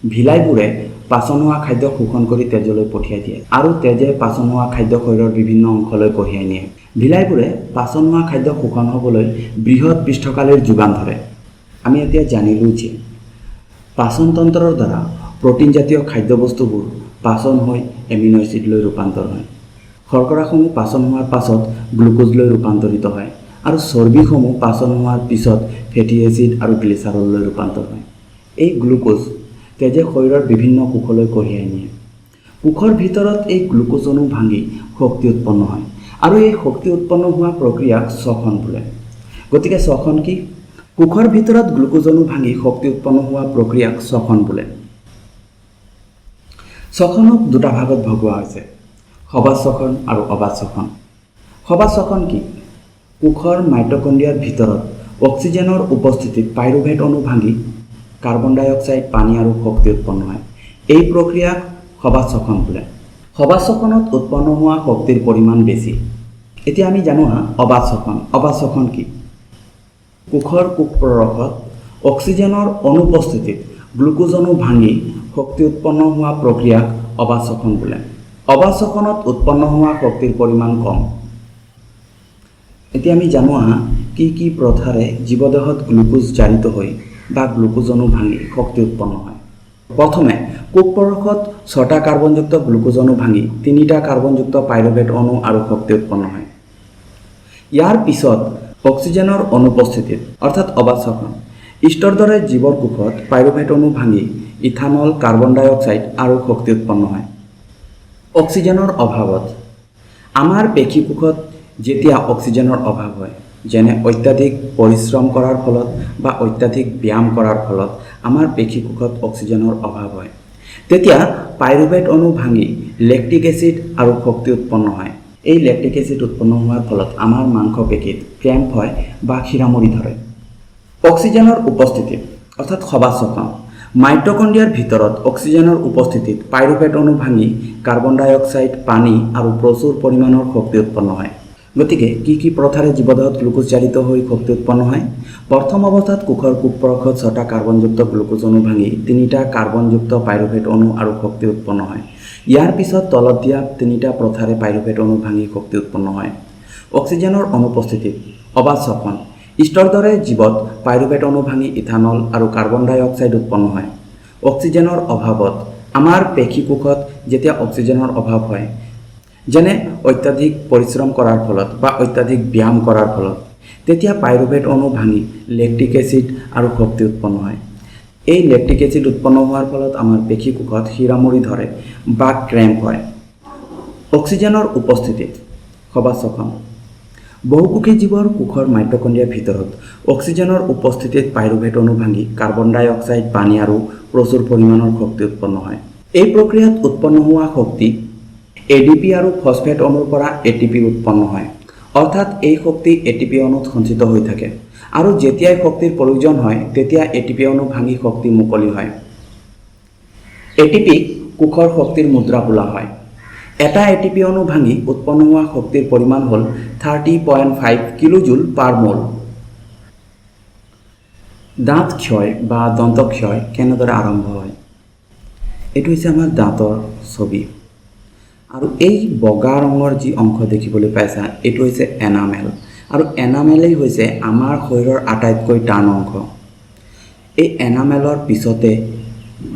ভিলাইবোৰে পাচন হোৱা খাদ্য শোষণ কৰি তেজলৈ পঠিয়াই দিয়ে আৰু তেজে পাচন হোৱা খাদ্য শৰীৰৰ বিভিন্ন অংশলৈ কঢ়িয়াই নিয়ে। ভিলাইবোৰে পাচন হোৱা খাদ্য শোষণ হ'বলৈ বৃহৎ পৃষ্ঠকালিৰ যোগান ধৰে। আমি এতিয়া জানিলোঁ যে পাচনতন্ত্ৰৰ দ্বাৰা প্ৰটিনজাতীয় খাদ্যবস্তুবোৰ পাচন হৈ এমিনো এচিডলৈ ৰূপান্তৰ হয়, শৰ্কৰাসমূহ পাচন হোৱাৰ পাছত গ্লুক'জলৈ ৰূপান্তৰিত হয় আৰু চৰ্বিসমূহ পাচন হোৱাৰ পিছত ফেটি এচিড আৰু গ্লিচাৰললৈ ৰূপান্তৰ হয়। এই গ্লুক'জ তেজে শৰীৰৰ বিভিন্ন কোষলৈ কঢ়িয়াই নিয়ে। কোষৰ ভিতৰত এই গ্লুক'জ অণু ভাঙি শক্তি উৎপন্ন হয় আৰু এই শক্তি উৎপন্ন হোৱা প্ৰক্ৰিয়াক শ্বসন বোলে। গতিকে শ্বসন কি? কোষৰ ভিতৰত গ্লুক'জ অণু ভাঙি শক্তি উৎপন্ন হোৱা প্ৰক্ৰিয়াক শ্বসন বোলে। শ্বসনক দুটা ভাগত ভগোৱা হৈছে, সবাত শ্বসন আৰু অবাত শ্বসন। সবাত শ্বসন কি? কোষৰ মাইটকণ্ড্ৰিয়াৰ ভিতৰত অক্সিজেনৰ উপস্থিতিত পাইৰুভেট অণু ভাঙি কাৰ্বন ডাই অক্সাইড, পানী আৰু শক্তি উৎপন্ন হয়। এই প্ৰক্ৰিয়াক সবাত শ্বসন বোলে। সবাত শ্বসনত উৎপন্ন হোৱা শক্তিৰ পৰিমাণ বেছি। এতিয়া আমি জানো আহা অবাত শ্বসন। অবাত শ্বসন কি? কোষৰ কোষপ্ৰৰসত অক্সিজেনৰ অনুপস্থিতিত গ্লুক'জ অণু ভাঙি শক্তি উৎপন্ন হোৱা প্ৰক্ৰিয়াক অবাত শ্বসন বোলে। অবাত শ্বসনত উৎপন্ন হোৱা শক্তিৰ পৰিমাণ কম। এতিয়া আমি জানো আহা কি কি প্ৰথাৰে জীৱদেহত গ্লুক'জ জাৰিত হৈ বা গ্লুক'জ অণু ভাঙি শক্তি উৎপন্ন হয়। প্ৰথমে কোষপ্ৰৰসত 6টা কাৰ্বনযুক্ত গ্লুক'জ অণু ভাঙি 3টা কাৰ্বনযুক্ত পাইৰুভেট অণু আৰু শক্তি উৎপন্ন হয়। ইয়াৰ পিছত অক্সিজেনৰ অনুপস্থিতিত, অৰ্থাৎ অবাত শ্বসন, ইষ্টৰ দৰে জীৱৰ কোষত পাইৰুভেট অণু ভাঙি ইথানল, কাৰ্বন ডাই অক্সাইড আৰু শক্তি উৎপন্ন হয়। অক্সিজেনৰ অভাৱত আমাৰ পেশী কোষত যেতিয়া অক্সিজেনৰ অভাৱ হয়, যেনে অত্যাধিক পৰিশ্ৰম কৰাৰ ফলত বা অত্যাধিক ব্যায়াম কৰাৰ ফলত আমাৰ পেশী কোষত অক্সিজেনৰ অভাৱ হয়, তেতিয়া পাইৰুভেট অণু ভাঙি লেক্টিক এচিড আৰু শক্তি উৎপন্ন হয়। এই লেক্টিক এচিড উৎপন্ন হোৱাৰ ফলত আমাৰ মাংসপেশীত ক্ৰেম্প হয় বা শিৰামুৰি ধৰে। অক্সিজেনৰ উপস্থিতিত, অৰ্থাৎ সবাত শ্বসন, মাইটকণ্ড্ৰিয়াৰ ভিতৰত অক্সিজেনৰ উপস্থিতিত পাইৰুভেট অণু ভাঙি কাৰ্বন ডাই অক্সাইড, পানী আৰু প্ৰচুৰ পৰিমাণৰ শক্তি উৎপন্ন হয়। গতিকে কি কি প্ৰথাৰে জীৱদেহত গ্লুক'জ জাৰিত হৈ শক্তি উৎপন্ন হয়? প্ৰথম অৱস্থাত কোষৰ কোষপ্ৰৰসত 6টা কাৰ্বনযুক্ত গ্লুক'জ অণু ভাঙি 3টা কাৰ্বনযুক্ত পাইৰুভেট অণু আৰু শক্তি উৎপন্ন হয়। ইয়াৰ পিছত তলত দিয়া 3টা প্ৰথাৰে পাইৰুভেট অণু ভাঙি শক্তি উৎপন্ন হয়। অক্সিজেনৰ অনুপস্থিতিত, অবাত শ্বসন, ইষ্টৰ দৰে জীৱত পাইৰুভেট অণু ভাঙি ইথানল আৰু কাৰ্বন ডাই অক্সাইড উৎপন্ন হয়। অক্সিজেনৰ অভাৱত আমাৰ পেশী কোষত যেতিয়া অক্সিজেনৰ অভাৱ হয়, যেনে অত্যাধিক পৰিশ্ৰম কৰাৰ ফলত বা অত্যাধিক ব্যায়াম কৰাৰ ফলত, তেতিয়া পাইৰুভেট অণু ভাঙি লেক্টিক এচিড আৰু শক্তি উৎপন্ন হয়। এই লেক্টিক এচিড উৎপন্ন হোৱাৰ ফলত আমাৰ পেশী কোষত শিৰামুৰি ধৰে বা ক্ৰেম্প হয়। অক্সিজেনৰ উপস্থিতিত, সবাত শ্বসন, বহুকোষী জীৱৰ কোষৰ মাইটকণ্ড্ৰিয়াৰ ভিতৰত অক্সিজেনৰ উপস্থিতিত পাইৰুভেট অণু ভাঙি কাৰ্বন ডাই অক্সাইড, পানী আৰু প্ৰচুৰ পৰিমাণৰ শক্তি উৎপন্ন হয়। এই প্ৰক্ৰিয়াত উৎপন্ন হোৱা শক্তি এডিপি আৰু ফছফেট অণুৰ পৰা এটিপি উৎপন্ন হয়। অৰ্থাৎ এই শক্তি এটিপি অণুত সঞ্চিত হৈ থাকে আৰু যেতিয়াই শক্তিৰ প্ৰয়োজন হয়, তেতিয়া এটিপি অণু ভাঙি শক্তি মুকলি হয়। এটিপিক কোষৰ শক্তিৰ মুদ্ৰা বোলা হয়। এটা এটিপি অণু ভাঙি উৎপন্ন হোৱা শক্তিৰ পৰিমাণ হ'ল 30.5 কিলোজুল পাৰ মল। দাঁত ক্ষয় বা দন্তক্ষয় কেনেদৰে আৰম্ভ হয়? এইটো হৈছে আমাৰ দাঁতৰ ছবি আৰু এই বগা ৰঙৰ যি অংশ দেখিবলৈ পাইছা, এইটো হৈছে এনামেল আৰু এনামেলেই হৈছে আমাৰ শৰীৰৰ আটাইতকৈ টান অংশ। এই এনামেলৰ পিছতে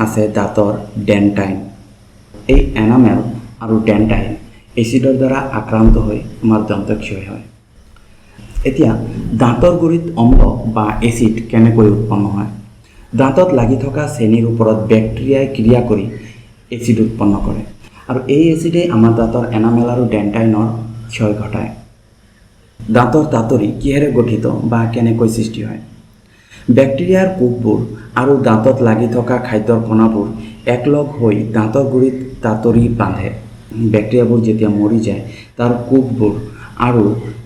আছে দাঁতৰ ডেণ্টাইন। এই এনামেল আৰু ডেণ্টাইন এচিডৰ দ্বাৰা আক্ৰান্ত হৈ আমাৰ দন্তক্ষয় হয়। এতিয়া দাঁতৰ গুৰিত অম্ল বা এচিড কেনেকৈ উৎপন্ন হয়? দাঁতত লাগি থকা চেনিৰ ওপৰত বেক্টেৰিয়াই ক্ৰিয়া কৰি এচিড উৎপন্ন কৰে আৰু এই এচিডেই আমাৰ দাঁতৰ এনামেল আৰু ডেণ্টাইনৰ ক্ষয় ঘটায়। দাঁতৰ তাঁতৰি কিহেৰে গঠিত বা কেনেকৈ সৃষ্টি হয়? বেক্টেৰিয়াৰ কোষবোৰ আৰু দাঁতত লাগি থকা খাদ্যৰ কণাবোৰ একলগ হৈ দাঁতৰ গুৰিত তাঁতৰি বান্ধে। বেক্টেৰিয়াবোৰ যেতিয়া মৰি যায়, তাৰ কোষবোৰ আৰু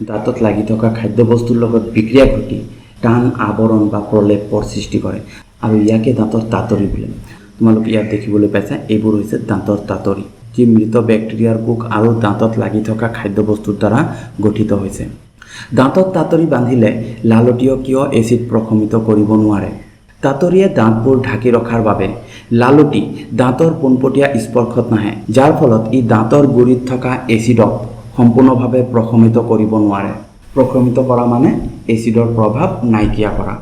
দাঁতত লাগি থকা খাদ্যবস্তুৰ লগত বিক্ৰিয়া ঘটি টান আৱৰণ বা প্ৰলেপৰ সৃষ্টি কৰে আৰু ইয়াকে দাঁতৰ তাঁতৰি বোলে। তোমালোকে ইয়াত দেখিবলৈ পাইছা, এইবোৰ হৈছে দাঁতৰ তাঁতৰি, যি মৃত বেক্টেৰিয়াৰ কোষ আৰু দাঁতত লাগি থকা খাদ্যবস্তুৰ দ্বাৰা গঠিত হৈছে। দাঁতত তাঁতৰি বান্ধিলে লালটিয়ে কিয় এচিড প্ৰশমিত কৰিব নোৱাৰে? তাঁতৰিয়ে দাঁতবোৰ ঢাকি ৰখাৰ বাবে লালটি দাঁতৰ পোনপটীয়া স্পৰ্শত নাহে, যাৰ ফলত ই দাঁতৰ গুৰিত থকা এচিডক সম্পূৰ্ণভাৱে প্ৰশমিত কৰিব নোৱাৰে। প্ৰশমিত কৰা মানে এচিডৰ প্ৰভাৱ নাইকিয়া কৰা।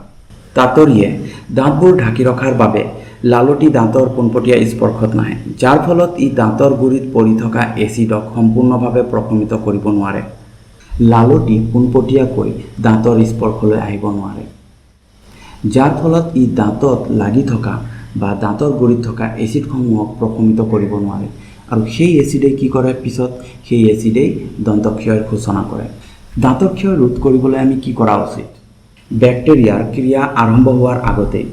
তাঁতৰিয়ে দাঁতবোৰ ঢাকি ৰখাৰ বাবে লালটি দাঁতৰ পোনপটীয়া স্পৰ্শত নাহে, যাৰ ফলত ই দাঁতৰ গুৰিত পৰি থকা এচিডক সম্পূৰ্ণভাৱে প্ৰশমিত কৰিব নোৱাৰে। লালটি পোনপটীয়াকৈ দাঁতৰ স্পৰ্শলৈ আহিব নোৱাৰে, যাৰ ফলত ই দাঁতত লাগি থকা বা দাঁতৰ গুৰিত থকা এচিডসমূহক প্ৰশমিত কৰিব নোৱাৰে আৰু সেই এচিডেই কি কৰে পিছত? সেই এচিডেই দন্তক্ষয়ৰ সূচনা কৰে। দাঁতৰ ক্ষয় ৰোধ কৰিবলৈ আমি কি কৰা উচিত? বেক্টেৰিয়াৰ ক্ৰিয়া আৰম্ভ হোৱাৰ আগতেই,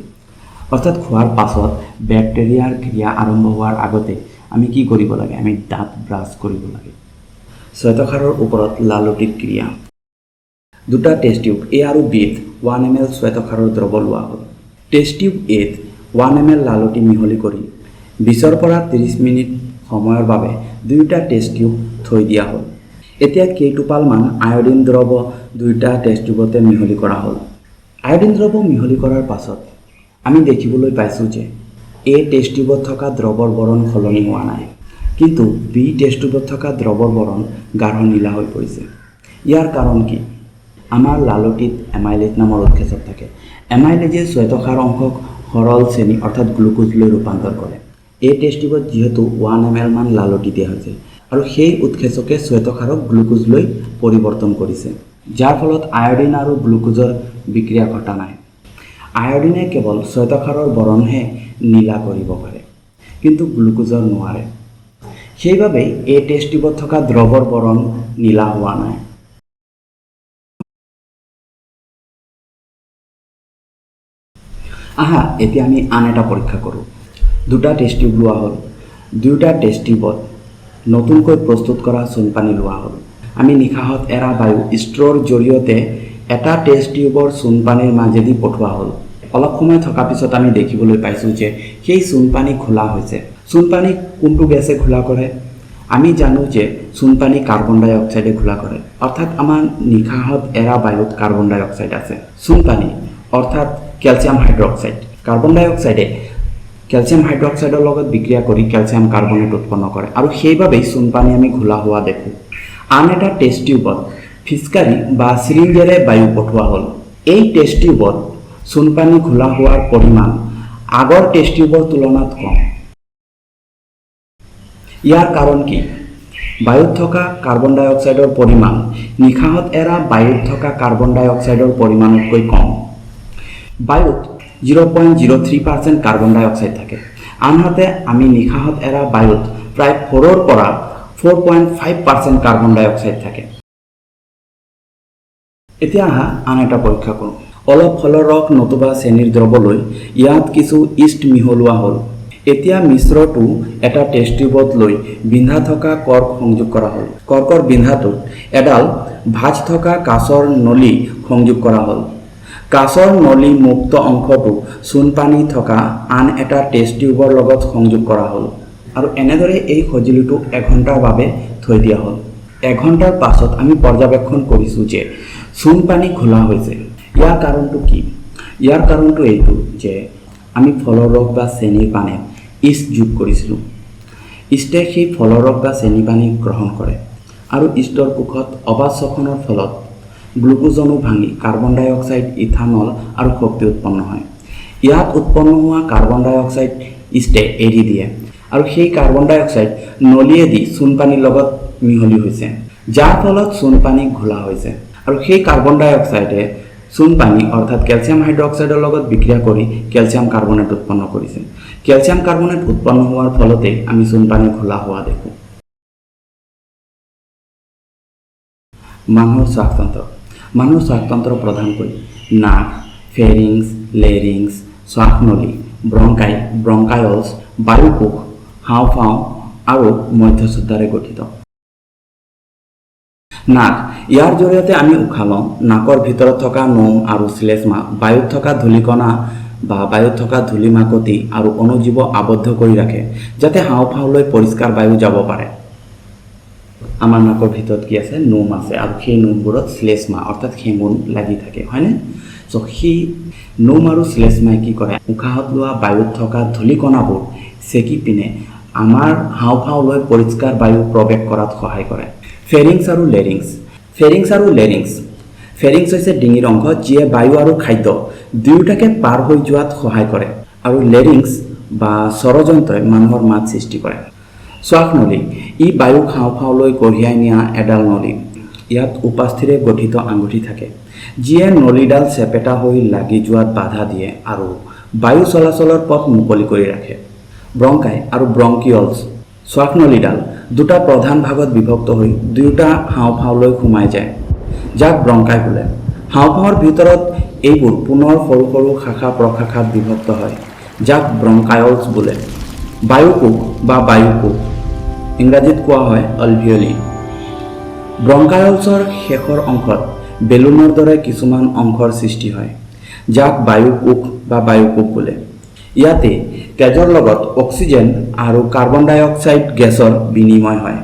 অৰ্থাৎ খোৱাৰ পাছত বেক্টেৰিয়াৰ ক্ৰিয়া আৰম্ভ হোৱাৰ আগতে আমি কি কৰিব লাগে? আমি দাঁত ব্ৰাছ কৰিব লাগে। শ্বেতসাৰৰ ওপৰত লালটিৰ ক্ৰিয়া। দুটা টেষ্ট টিউব এ আৰু বিত 1 ml শ্বেতসাৰৰ দ্ৰৱ লোৱা হ'ল। টেষ্ট টিউব এত 1 ml লালটি মিহলি কৰি 20ৰ পৰা 30 মিনিট সময়ৰ বাবে দুয়োটা টেষ্ট টিউব থৈ দিয়া হ'ল। এতিয়া কেইটোপালমান আয়ডিন দ্ৰৱ দুয়োটা টেষ্ট টিউবতে মিহলি কৰা হ'ল। আয়ডিন দ্ৰৱ মিহলি কৰাৰ পাছত আমি দেখিবলৈ পাইছোঁ যে এ টেষ্ট টিউবত থকা দ্ৰৱৰ বৰণ সলনি হোৱা নাই, কিন্তু বি টেষ্ট টিউবত থকা দ্ৰৱৰ বৰণ গাঢ় নীলা হৈ পৰিছে। ইয়াৰ কাৰণ কি? আমাৰ লালটিত এমাইলেজ নামৰ উৎসেচক থাকে। এমাইলেজে শ্বেতসাৰ অংশক সৰল চেনি অৰ্থাৎ গ্লুক'জলৈ ৰূপান্তৰ কৰে। এই টেষ্ট টিউবত যিহেতু 1 ml মান লালটি দিয়া হৈছে আৰু সেই উৎসেচকে শ্বেতসাৰক গ্লুক'জলৈ পৰিৱৰ্তন কৰিছে, যাৰ ফলত আয়ডিন আৰু গ্লুক'জৰ বিক্ৰিয়া ঘটা নাই। আয়ডিনে কেৱল শ্বেতসাৰৰ বৰণহে নীলা কৰিব পাৰে, কিন্তু গ্লুক'জৰ নোৱাৰে। সেইবাবেই এই টেষ্ট টিউবত থকা দ্ৰৱৰ বৰণ নীলা হোৱা নাই। আহা, এতিয়া আমি আন এটা পৰীক্ষা কৰোঁ। দুটা টেষ্ট টিউব লোৱা হ'ল। দুয়োটা টেষ্ট টিউবত নতুনকৈ প্ৰস্তুত কৰা চূণপানী লোৱা হ'ল। আমি নিশাহত এৰা বায়ু ষ্ট্ৰ'ৰ জৰিয়তে এটা টেষ্ট টিউবৰ চূণপানীৰ মাজেদি পঠোৱা হ'ল। অলপ সময় থকা পিছত আমি দেখিবলৈ পাইছোঁ যে সেই চূণপানী ঘোলা হৈছে। চূণপানী কোনটো গেছে ঘোলা কৰে? আমি জানো যে চূণপানী কাৰ্বন ডাই অক্সাইডে ঘোলা কৰে, অৰ্থাৎ আমাৰ নিশাহত এৰা বায়ুত কাৰ্বন ডাই অক্সাইড আছে। চূণপানী অৰ্থাৎ কেলছিয়াম হাইড্ৰক্সাইড, কাৰ্বন ডাই অক্সাইডে কেলছিয়াম হাইড্ৰক্সাইডৰ লগত বিক্ৰিয়া কৰি কেলছিয়াম কাৰ্বনেট উৎপন্ন কৰে আৰু সেইবাবেই চূণপানী আমি ঘোলা হোৱা দেখোঁ। আন এটা টেষ্ট টিউবত ফিচকাৰী বা চিৰিঞ্জেৰে বায়ু পঠোৱা হ'ল। এই টেষ্ট টিউবত চূণপানী ঘোলা হোৱাৰ পৰিমাণ আগৰ টেষ্ট টিউবৰ তুলনাত কম। ইয়াৰ কাৰণ কি? বায়ুত থকা কাৰ্বন ডাই অক্সাইডৰ পৰিমাণ নিশাহত এৰা বায়ুত থকা কাৰ্বন ডাই অক্সাইডৰ পৰিমাণতকৈ কম। বায়ুত 0.03% carbon dioxide থাকে, আনহাতে আমি নিশাহত এৰা বায়ুত প্ৰায় 4ৰ পৰা 4.5% কাৰ্বন ডাই অক্সাইড থাকে। এতিয়া আহা, আন এটা পৰীক্ষা কৰোঁ। অলপ ফলৰ ৰস নতুবা চেনিৰ দ্ৰৱ লৈ ইয়াত কিছু ইষ্ট মিহলোৱা হ'ল। এতিয়া মিশ্ৰটো এটা টেষ্ট টিউবত লৈ বিন্ধা থকা কৰ্ক সংযোগ কৰা হ'ল। কৰ্কৰ বিন্ধাটোত এডাল ভাঁজ থকা কাঁচৰ নলী সংযোগ কৰা হ'ল। কাঁচৰ নলী মুক্ত অংশটো চূণপানী থকা আন এটা টেষ্ট টিউবৰ লগত সংযোগ কৰা হ'ল আৰু এনেদৰে এই সঁজুলিটো এঘণ্টাৰ বাবে থৈ দিয়া হ'ল। এঘণ্টাৰ পাছত আমি পৰ্যবেক্ষণ কৰিছোঁ যে চূণপানী ঘোলা হৈছে। ইয়াৰ কাৰণটো কি? ইয়াৰ কাৰণটো এইটো যে আমি ফলৰ ৰস বা চেনিৰ পানীত ইষ্ট যোগ কৰিছিলোঁ। ইষ্টে সেই ফলৰ ৰস বা চেনি পানী গ্ৰহণ কৰে আৰু ইষ্টৰ কোষত অবাত শ্বসনৰ ফলত গ্লুক'জ অণু ভাঙি কাৰ্বন ডাই অক্সাইড, ইথানল আৰু শক্তি উৎপন্ন হয়। ইয়াত উৎপন্ন হোৱা কাৰ্বন ডাই অক্সাইড ইষ্টে এৰি দিয়ে আৰু সেই কাৰ্বন ডাই অক্সাইড নলীয়েদি চূণপানীৰ লগত মিহলি হৈছে, যাৰ ফলত চূণপানী ঘোলা হৈছে আৰু সেই কাৰ্বন ডাই অক্সাইডে চূণপানী অৰ্থাৎ কেলছিয়াম হাইড্ৰক্সাইডৰ লগত বিক্ৰিয়া কৰি কেলছিয়াম কাৰ্বনেট উৎপন্ন কৰিছে। কেলছিয়াম কাৰ্বনেট উৎপন্ন হোৱাৰ ফলতেই আমি চূণপানী ঘোলা হোৱা দেখোঁ। মানুহৰ শ্বাসতন্ত্ৰ। মানুহৰ শ্বাসতন্ত্ৰ প্ৰধানকৈ নাক, ফেৰিংছ, লেৰিংছ, শ্বাসনলী, ব্ৰংকাই, ব্ৰংকায়লছ, বায়ুকোষ, হাওঁফাওঁ আৰু মধ্যশ্ৰোতাৰে গঠিত। নাক, ইয়াৰ জৰিয়তে আমি উশাহ লওঁ। নাকৰ ভিতৰত থকা নোম আৰু শ্লেষ্মা বায়ুত থকা ধূলিকণা বা বায়ুত থকা ধূলি মাকতি আৰু অণুজীৱ আবদ্ধ কৰি ৰাখে, যাতে হাওঁফাওঁলৈ পৰিষ্কাৰ বায়ু যাব পাৰে। আমাৰ নাকৰ ভিতৰত কি আছে? নোম আছে আৰু সেই নোমবোৰত শ্লেষ্মা অৰ্থাৎ শেঙুন লাগি থাকে, হয়নে? চ' সেই নোম আৰু শ্লেষ্মাই কি কৰে? উশাহত লোৱা বায়ুত থকা ধূলিকণাবোৰ চেকি পিনে আমাৰ হাওঁফাওঁলৈ পৰিষ্কাৰ বায়ু প্ৰৱেশ কৰাত সহায় কৰে। ফেৰিংছ আৰু লেৰিংছ। ফেৰিংছ আৰু লেৰিংছ। ফেৰিংছ হৈছে ডিঙিৰ অংশ, যিয়ে বায়ু আৰু খাদ্য দুয়োটাকে পাৰ হৈ যোৱাত সহায় কৰে আৰু লেৰিংছ বা স্বৰযন্ত্ৰই মানুহৰ মাত সৃষ্টি কৰে। শ্বাসনলী, ই বায়ুক হাওঁফাওঁলৈ কঢ়িয়াই নিয়া এডাল নলী। ইয়াত উপাস্থিৰে গঠিত আঙুঠি থাকে, যিয়ে নলীডাল চেপেটা হৈ লাগি যোৱাত বাধা দিয়ে আৰু বায়ু চলাচলৰ পথ মুকলি কৰি ৰাখে। ব্ৰংকাই আৰু ব্ৰংকিয়লছ। শ্বাসনলীডাল দুটা প্ৰধান ভাগত বিভক্ত হৈ দুয়োটা হাওঁফাওঁলৈ সোমাই যায়, যাক ব্ৰংকাই বোলে। হাওঁফাওঁৰ ভিতৰত এইবোৰ পুনৰ সৰু সৰু শাখা প্ৰশাখাত বিভক্ত হয়, যাক ব্ৰংকায়লছ বোলে। বায়ুকোষ বা বায়ুকোষ, ইংৰাজীত কোৱা হয় অলভিয়লি। ব্ৰংকায়লছৰ শেষৰ অংশত বেলুনৰ দৰে কিছুমান অংশৰ সৃষ্টি হয়, যাক বায়ুকোষ বা বায়ুকোষ বোলে। ইয়াতে তেজৰ লগত অক্সিজেন আৰু কাৰ্বন ডাই অক্সাইড গেছৰ বিনিময় হয়।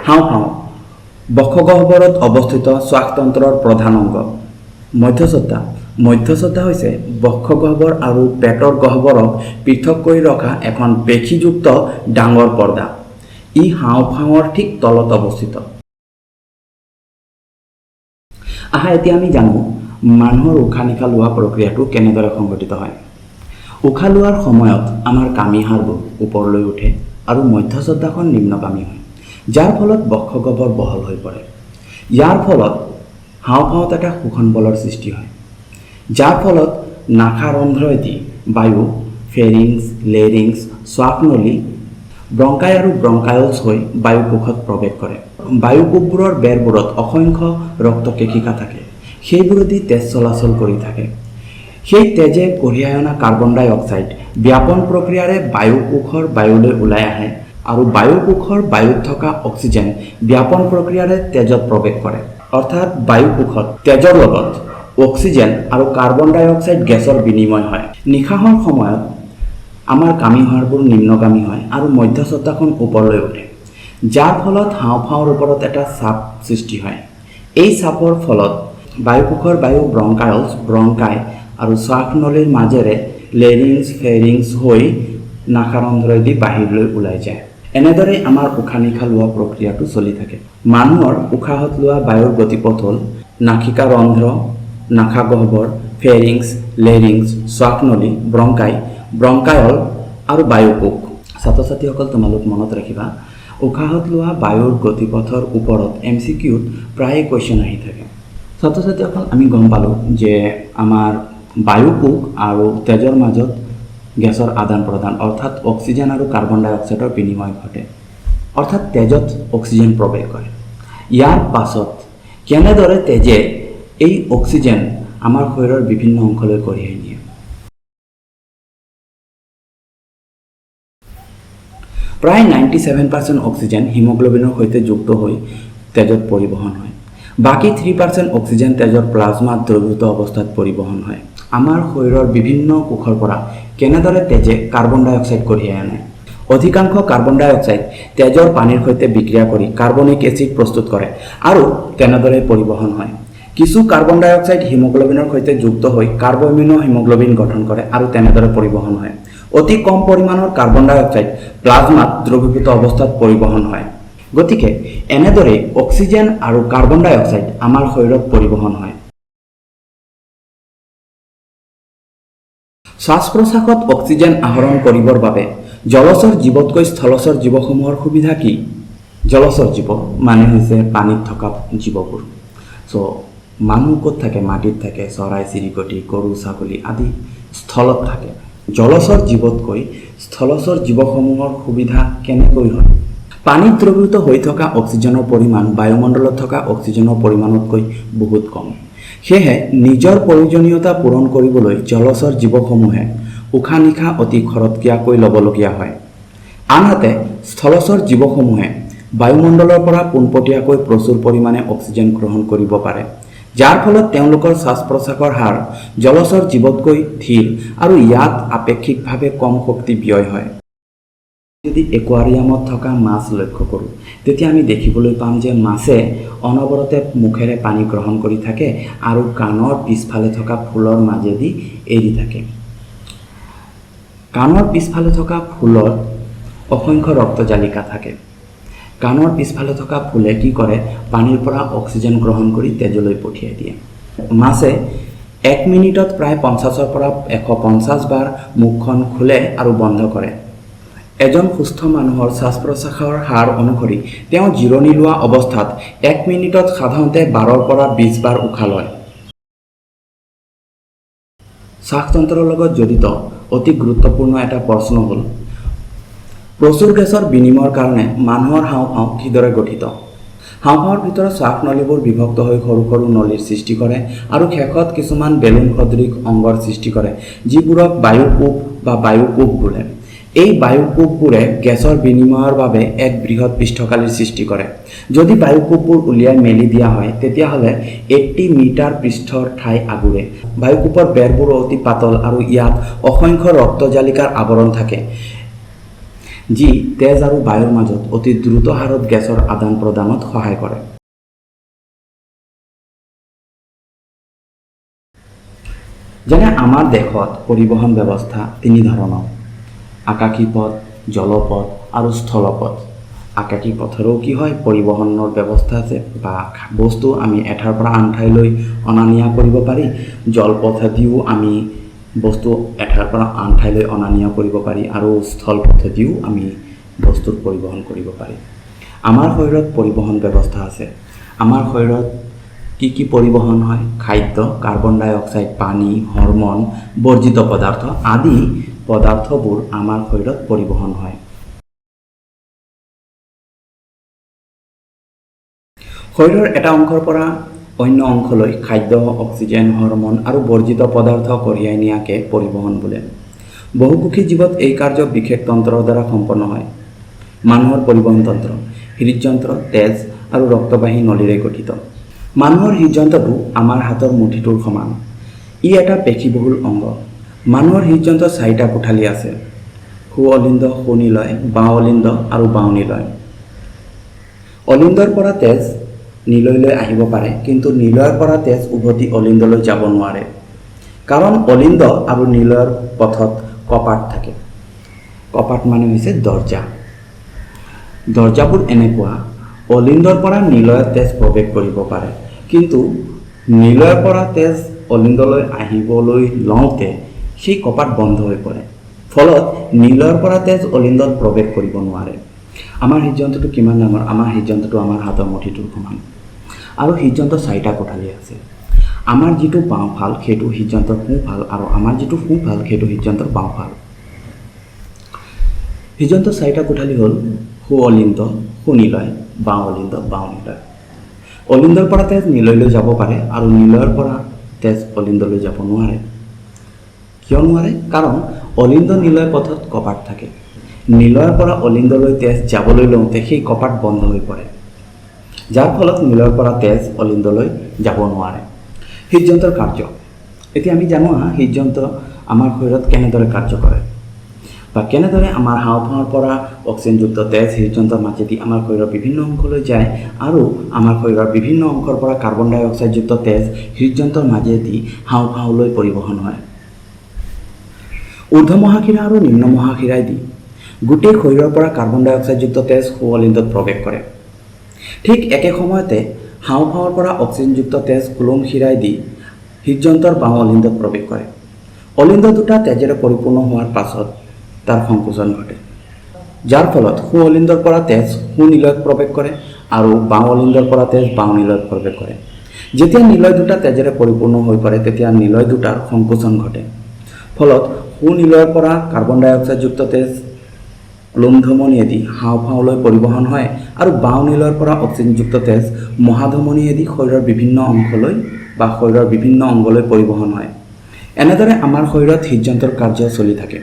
হাওঁফাওঁ বক্ষগহ্বৰত অৱস্থিত শ্বাসতন্ত্ৰৰ প্ৰধান অংগ। মধ্যশ্ৰোতা। মধ্যশ্ৰোতা হৈছে বক্ষগহ্বৰ আৰু পেটৰ গহ্বৰক পৃথক কৰি ৰখা এখন পেশীযুক্ত ডাঙৰ পৰ্দা। ই হাওঁফাওঁৰ ঠিক তলত অৱস্থিত। আহা, এতিয়া আমি জানো মানুহৰ উশাহ নিশাহ লোৱা প্ৰক্ৰিয়াটো কেনেদৰে সংঘটিত হয়। উশাহ লোৱাৰ সময়ত আমাৰ কামিহাড়বোৰ ওপৰলৈ উঠে আৰু মধ্যশ্ৰোতাখন নিম্নগামী হয়, যাৰ ফলত বক্ষগহ্বৰ বহল হৈ পৰে। ইয়াৰ ফলত হাওঁফাওঁত এটা শোষণ বলৰ সৃষ্টি হয়, যাৰ ফলত নাসাৰন্ধ্ৰইদি বায়ু ফেৰিংছ, লেৰিংছ, শ্বাসনলী, ব্ৰংকাই আৰু ব্ৰংকায়লছ হৈ বায়ুকোষত প্ৰৱেশ কৰে। বায়ুকোষবোৰৰ বেৰবোৰত অসংখ্য ৰক্তকেশিকা থাকে, সেইবোৰেদি তেজ চলাচল কৰি থাকে। সেই তেজে কঢ়িয়াই অনা কাৰ্বন ডাই অক্সাইড ব্যাপন প্ৰক্ৰিয়াৰে বায়ুকোষৰ বায়ুলৈ ওলাই আহে আৰু বায়ুকোষৰ বায়ুত থকা অক্সিজেন ব্যাপন প্ৰক্ৰিয়াৰে তেজত প্ৰৱেশ কৰে। অৰ্থাৎ বায়ুকোষত তেজৰ লগত অক্সিজেন আৰু কাৰ্বন ডাই অক্সাইড গেছৰ বিনিময় হয়। নিশাহৰ সময়ত আমাৰ কামিহাড়বোৰ নিম্নগামী হয় আৰু মধ্যশ্ৰোতাখন ওপৰলৈ উঠে, যাৰ ফলত হাওঁফাওঁৰ ওপৰত এটা চাপ সৃষ্টি হয়। এই চাপৰ ফলত বায়ুকোষৰ বায়ু ব্ৰংকায়লছ, ব্ৰংকাই আৰু শ্বাসনলীৰ মাজেৰে লেৰিংছ, ফেৰিংছ হৈ নাসাৰন্ধ্ৰইদি বাহিৰলৈ ওলাই যায়। এনেদৰেই আমাৰ উশাহ নিশাহ লোৱা প্ৰক্ৰিয়াটো চলি থাকে। মানুহৰ উশাহত লোৱা বায়ুৰ গতিপথ হ'ল নাসিকা ৰন্ধ্ৰ, নাসাগহ্বৰ, ফেৰিংছ, লেৰিংছ, শ্বাসনলী, ব্ৰংকাই, ব্ৰংকায়ল আৰু বায়ুকোষ। ছাত্ৰ ছাত্ৰীসকল, তোমালোক মনত ৰাখিবা, উশাহত লোৱা বায়ুৰ গতিপথৰ ওপৰত এমচিকিউত প্ৰায়ে কুৱেশ্যন আহি থাকে। ছাত্ৰ ছাত্ৰীসকল, আমি গম পালোঁ যে আমাৰ বায়ুকোষ আৰু তেজৰ মাজত গেছৰ আদান প্ৰদান অৰ্থাৎ অক্সিজেন আৰু কাৰ্বন ডাই অক্সাইডৰ বিনিময় ঘটে, অৰ্থাৎ তেজত অক্সিজেন প্ৰৱেশ কৰে। ইয়াৰ পাছত কেনেদৰে তেজে এই অক্সিজেন আমাৰ শৰীৰৰ বিভিন্ন অংশলৈ কঢ়িয়াই নিয়ে? প্ৰায় 97% অক্সিজেন হিমোগ্ল'বিনৰ সৈতে যুক্ত হৈ তেজত পৰিবহণ হয়। বাকী 3% অক্সিজেন তেজৰ প্লাজমাত দ্ৰৱীভূত অৱস্থাত পৰিবহণ হয়। আমাৰ শৰীৰৰ বিভিন্ন কোষৰ পৰা কেনেদৰে তেজে কাৰ্বন ডাই অক্সাইড কঢ়িয়াই আনে? অধিকাংশ কাৰ্বন ডাই অক্সাইড তেজৰ পানীৰ সৈতে বিক্ৰিয়া কৰি কাৰ্বনিক এচিড প্ৰস্তুত কৰে আৰু তেনেদৰে পৰিবহণ হয়। কিছু কাৰ্বন ডাই অক্সাইড হিমোগ্ল'বিনৰ সৈতে যুক্ত হৈ কাৰ্বমিনো হিমোগ্ল'বিন গঠন কৰে আৰু তেনেদৰে পৰিবহণ হয়। অতি কম পৰিমাণৰ কাৰ্বন ডাই অক্সাইড প্লাজমাত দ্ৰৱীভূত অৱস্থাত পৰিবহণ হয়। গতিকে এনেদৰেই অক্সিজেন আৰু কাৰ্বন ডাই অক্সাইড আমাৰ শৰীৰত পৰিবহণ হয়। শ্বাস প্ৰশ্বাসত অক্সিজেন আহৰণ কৰিবৰ বাবে জলচৰ জীৱতকৈ স্থলচৰ জীৱসমূহৰ সুবিধা কি? জলচৰ জীৱ মানে হৈছে পানীত থকা জীৱবোৰ। চ' মানুহ ক'ত থাকে? মাটিত থাকে। চৰাই চিৰিকটি, গৰু ছাগলী আদি স্থলত থাকে। জলচৰ জীৱতকৈ স্থলচৰ জীৱসমূহৰ সুবিধা কেনেকৈ হয়? পানীত দ্ৰৱীভূত হৈ থকা অক্সিজেনৰ পৰিমাণ বায়ুমণ্ডলত থকা অক্সিজেনৰ পৰিমাণতকৈ বহুত কম। সেয়েহে নিজৰ প্ৰয়োজনীয়তা পূৰণ কৰিবলৈ জলচৰ জীৱসমূহে উশাহ নিশাহ অতি খৰতকীয়াকৈ ল'বলগীয়া হয়। আনহাতে স্থলচৰ জীৱসমূহে বায়ুমণ্ডলৰ পৰা পোনপটীয়াকৈ প্ৰচুৰ পৰিমাণে অক্সিজেন গ্ৰহণ কৰিব পাৰে, যাৰ ফলত তেওঁলোকৰ শ্বাস প্ৰশ্বাসৰ হাৰ জলচৰ জীৱতকৈ ধীৰ আৰু ইয়াত আপেক্ষিকভাৱে কম শক্তি ব্যয় হয়। যদি একুৱাৰিয়ামত থকা মাছ লক্ষ্য কৰোঁ, তেতিয়া আমি দেখিবলৈ পাম যে মাছে অনবৰতে মুখেৰে পানী গ্ৰহণ কৰি থাকে আৰু কাণৰ পিছফালে থকা ফুলৰ মাজেদি এৰি থাকে। কাণৰ পিছফালে থকা ফুলত অসংখ্য ৰক্তজালিকা থাকে। কাণৰ পিছফালে থকা ফুলে কি কৰে? পানীৰ পৰা অক্সিজেন গ্ৰহণ কৰি তেজলৈ পঠিয়াই দিয়ে। মাছে 1 মিনিটত প্ৰায় 50ৰ পৰা 150 বাৰ মুখখন খোলে আৰু বন্ধ কৰে। এজন সুস্থ মানুহৰ শ্বাস প্ৰশ্বাসৰ হাৰ অনুসৰি তেওঁ জিৰণি লোৱা অৱস্থাত 1 মিনিটত সাধাৰণতে 12ৰ পৰা 20 বাৰ উশাহ লয়। শ্বাসতন্ত্ৰৰ লগত জড়িত অতি গুৰুত্বপূৰ্ণ এটা প্ৰশ্ন হ'ল, প্ৰচুৰ গেছৰ বিনিময়ৰ কাৰণে মানুহৰ হাওঁফাওঁ কিদৰে গঠিত? হাওঁফাওঁৰ ভিতৰত শ্বাসনলীবোৰ বিভক্ত হৈ সৰু সৰু নলীৰ সৃষ্টি কৰে আৰু শেষত কিছুমান বেলুন সদৃশ অংগৰ সৃষ্টি কৰে, যিবোৰক বায়ুকূপ বা বায়ুকোষ বোলে। এই বায়ুকূপবোৰে গেছৰ বিনিময়ৰ বাবে এক বৃহৎ পৃষ্ঠকালিৰ সৃষ্টি কৰে। যদি বায়ুকূপবোৰ উলিয়াই মেলি দিয়া হয়, তেতিয়াহ'লে 80 মিটাৰ পৃষ্ঠৰ ঠাই আগুৰে। বায়ুকূপৰ বেৰবোৰ অতি পাতল আৰু ইয়াত অসংখ্য ৰক্তজালিকাৰ আৱৰণ থাকে, যি তেজ আৰু বায়ুৰ মাজত অতি দ্ৰুত হাৰত গেছৰ আদান প্ৰদানত সহায় কৰে। যেনে আমাৰ দেশত পৰিবহণ ব্যৱস্থা তিনি ধৰণৰ: আকাশী পথ, জলপথ আৰু স্থলপথ। আকাশী পথেৰেও কি হয়? পৰিবহণৰ ব্যৱস্থা আছে বা বস্তু আমি এঠাইৰ পৰা আন ঠাইলৈ অনা নিয়া কৰিব পাৰি। জলপথেদিও আমি বস্তু এঠাইৰ পৰা আন ঠাইলৈ অনা নিয়া কৰিব পাৰি আৰু স্থলপথেদিও আমি বস্তুৰ পৰিবহণ কৰিব পাৰি। আমাৰ শৰীৰত পৰিবহণ ব্যৱস্থা আছে। আমাৰ শৰীৰত কি কি পৰিবহণ হয়? খাদ্য, কাৰ্বন ডাই অক্সাইড, পানী, হৰম'ন, বৰ্জিত পদাৰ্থ আদি পদাৰ্থবোৰ আমাৰ শৰীৰত পৰিবহণ হয়। শৰীৰৰ এটা অংশৰ পৰা অন্য অংশলৈ খাদ্য, অক্সিজেন, হৰম'ন আৰু বৰ্জিত পদাৰ্থ কঢ়িয়াই নিয়াকে পৰিবহণ বোলে। বহুকোষী জীৱত এই কাৰ্য বিশেষ তন্ত্ৰৰ দ্বাৰা সম্পন্ন হয়। মানুহৰ পৰিবহণ তন্ত্ৰ হৃদযন্ত্ৰ, তেজ আৰু ৰক্তবাহী নলীৰে গঠিত। মানুহৰ হৃদযন্ত্ৰটো আমাৰ হাতৰ মুঠিটোৰ সমান। ই এটা পেশীবহুল অংগ। মানুহৰ হৃদযন্ত্ৰ চাৰিটা কোঠালি আছে: সোঁ অলিন্দ, সোঁ নিলয়, বাওঁ অলিন্দ আৰু বাওঁ নিলয়। অলিন্দৰ পৰা তেজ নিলয়লৈ আহিব পাৰে, কিন্তু নিলয়ৰ পৰা তেজ উভতি অলিন্দলৈ যাব নোৱাৰে, কাৰণ অলিন্দ আৰু নিলয়ৰ পথত কপাট থাকে। কপাট মানে হৈছে দৰ্জা। দৰ্জাবোৰ এনেকুৱা, অলিন্দৰ পৰা নিলয়ত তেজ প্ৰৱেশ কৰিব পাৰে, কিন্তু নিলয়ৰ পৰা তেজ অলিন্দলৈ আহিবলৈ লওঁতে সেই কপাট বন্ধ হৈ পৰে। ফলত নিলয়ৰ পৰা তেজ অলিন্দত প্ৰৱেশ কৰিব নোৱাৰে। আমাৰ হৃদযন্ত্ৰটো কিমান ডাঙৰ? আমাৰ হৃদযন্ত্ৰটো আমাৰ হাতৰ মুঠিটোৰ সমান আৰু হৃদযন্ত্ৰ চাৰিটা কোঠালি আছে। আমাৰ যিটো বাওঁফাল, সেইটো হৃদযন্ত্ৰৰ সোঁফাল আৰু আমাৰ যিটো সোঁফাল, সেইটো হৃদযন্ত্ৰৰ বাওঁফাল। হৃদযন্ত্ৰৰ চাৰিটা কোঠালি হ'ল সোঁ অলিন্দ, সোঁ নিলয়, বাওঁ অলিন্দ, বাওঁ নিলয়। অলিন্দৰ পৰা তেজ নিলয়লৈ যাব পাৰে আৰু নিলয়ৰ পৰা তেজ অলিন্দলৈ যাব নোৱাৰে। কিয় নোৱাৰে? কাৰণ অলিন্দ নিলয় পথত কপাট থাকে। নিলয়ৰ পৰা অলিন্দলৈ তেজ যাবলৈ লওঁতে সেই কপাট বন্ধ হৈ পৰে, যাৰ ফলত নিলয়ৰ পৰা তেজ অলিন্দলৈ যাব নোৱাৰে। হৃদযন্ত্ৰৰ কাৰ্য এতিয়া আমি জানো আহা, হৃদযন্ত্ৰ আমাৰ শৰীৰত কেনেদৰে কাৰ্য কৰে। বা কেনেদৰে আমাৰ হাওঁফাওঁৰ পৰা অক্সিজেনযুক্ত তেজ হৃদযন্ত্ৰৰ মাজেদি আমাৰ শৰীৰৰ বিভিন্ন অংশলৈ যায় আৰু আমাৰ শৰীৰৰ বিভিন্ন অংশৰ পৰা কাৰ্বন ডাই অক্সাইডযুক্ত তেজ হৃদযন্ত্ৰৰ মাজেদি হাওঁফাওঁলৈ পৰিবহণ হয়। ঊৰ্ধ্ব মহাশিৰা আৰু নিম্ন মহাশিৰাই দি গোটেই শৰীৰৰ পৰা কাৰ্বন ডাই অক্সাইডযুক্ত তেজ সোঁঅলিন্দত প্ৰৱেশ কৰে। ঠিক একে সময়তে হাওঁফাওঁৰ পৰা অক্সিজেনযুক্ত তেজ কুলম শিৰাই দি হৃদযন্ত্ৰৰ বাওঁ অলিন্দত প্ৰৱেশ কৰে। অলিন্দ দুটা তেজেৰে পৰিপূৰ্ণ হোৱাৰ পাছত তাৰ সংকোচন ঘটে, যাৰ ফলত সোঁ অলিন্দৰ পৰা তেজ সোঁ নিলয়ত প্ৰৱেশ কৰে আৰু বাওঁ অলিন্দৰ পৰা তেজ বাওঁ নিলয়ত প্ৰৱেশ কৰে। যেতিয়া নিলয় দুটা তেজেৰে পৰিপূৰ্ণ হৈ পৰে, তেতিয়া নিলয় দুটাৰ সংকোচন ঘটে। ফলত সোঁ নিলয়ৰ পৰা কাৰ্বন ডাই অক্সাইডযুক্ত তেজ ক্লোম ধমনীয়েদি হাওঁফাওঁলৈ পৰিবহণ হয় আৰু বাওঁ নিলয়ৰ পৰা অক্সিজেনযুক্ত তেজ মহাধমনীয়েদি শৰীৰৰ বিভিন্ন অংশলৈ বা শৰীৰৰ বিভিন্ন অংগলৈ পৰিবহণ হয়। এনেদৰে আমাৰ শৰীৰত হৃদযন্ত্ৰৰ কাৰ্য চলি থাকে।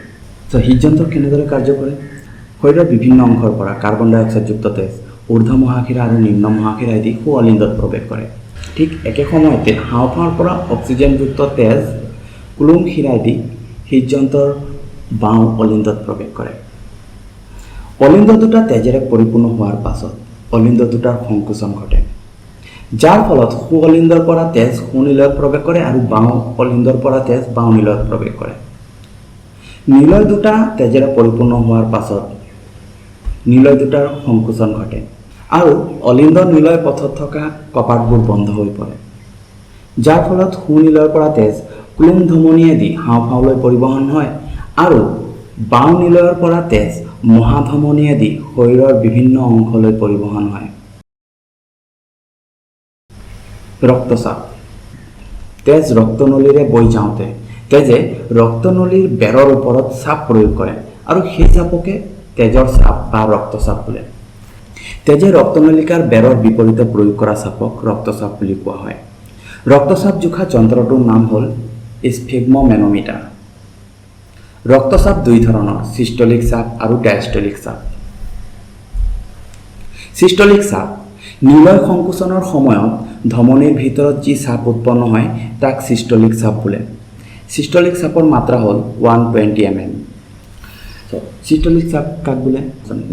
চ' হৃদযন্ত্ৰ কেনেদৰে কাৰ্য কৰে? শৰীৰৰ বিভিন্ন অংশৰ পৰা কাৰ্বন ডাই অক্সাইডযুক্ত তেজ ঊৰ্ধ্ব মহাশিৰা আৰু নিম্ন মহাশিৰাইদি সোঁ অলিন্দত প্ৰৱেশ কৰে। ঠিক একে সময়তে হাওঁফাওঁৰ পৰা অক্সিজেনযুক্ত তেজ ক্লোম শিৰাইদি হৃদযন্ত্ৰৰ বাওঁ অলিন্দত প্ৰৱেশ কৰে। অলিন্দ দুটা তেজেৰে পৰিপূৰ্ণ হোৱাৰ পাছত অলিন্দ দুটাৰ সংকোচন ঘটে, যাৰ ফলত সোঁ অলিন্দৰ পৰা তেজ সোঁ নিলয়ত প্ৰৱেশ কৰে আৰু বাওঁ অলিন্দৰ পৰা তেজ বাওঁ নিলয়ত প্ৰৱেশ কৰে। নিলয় দুটা তেজেৰে পৰিপূৰ্ণ হোৱাৰ পাছত নিলয় দুটাৰ সংকোচন ঘটে আৰু অলিন্দ নিলয় পথত থকা কপাটবোৰ বন্ধ হৈ পৰে, যাৰ ফলত সোঁ নিলয়ৰ পৰা তেজ ক্লোম ধমনীয়েদি হাওঁফাওঁলৈ পৰিবহণ হয় আৰু বাওঁ নিলয়ৰ পৰা তেজ মহাধমনীয়েদি শৰীৰৰ বিভিন্ন অংশলৈ পৰিবহণ হয়। ৰক্তচাপ। তেজ ৰক্তনলীৰে বৈ যাওঁতে তেজে ৰক্তনলীৰ বেৰৰ ওপৰত চাপ প্ৰয়োগ কৰে আৰু সেই চাপকে তেজৰ চাপ বা ৰক্তচাপ বোলে। তেজে ৰক্তনলিকাৰ বেৰৰ বিপৰীতে প্ৰয়োগ কৰা চাপক ৰক্তচাপ বুলি কোৱা হয়। ৰক্তচাপ জোখা যন্ত্ৰটোৰ নাম হ'ল স্ফিগম'মেন'মিটাৰ। ৰক্তচাপ দুই ধৰণৰ, চিষ্টলিক চাপ আৰু ডায়েষ্টলিক চাপ। চিষ্টলিক চাপ নিলয় সংকোচনৰ সময়ত ধমনীৰ ভিতৰত যি চাপ উৎপন্ন হয় তাক চিষ্টলিক চাপ বোলে। চিষ্টলিক চাপৰ মাত্ৰা হ'ল 120 mm। চিষ্টলিক চাপ কাক বোলে?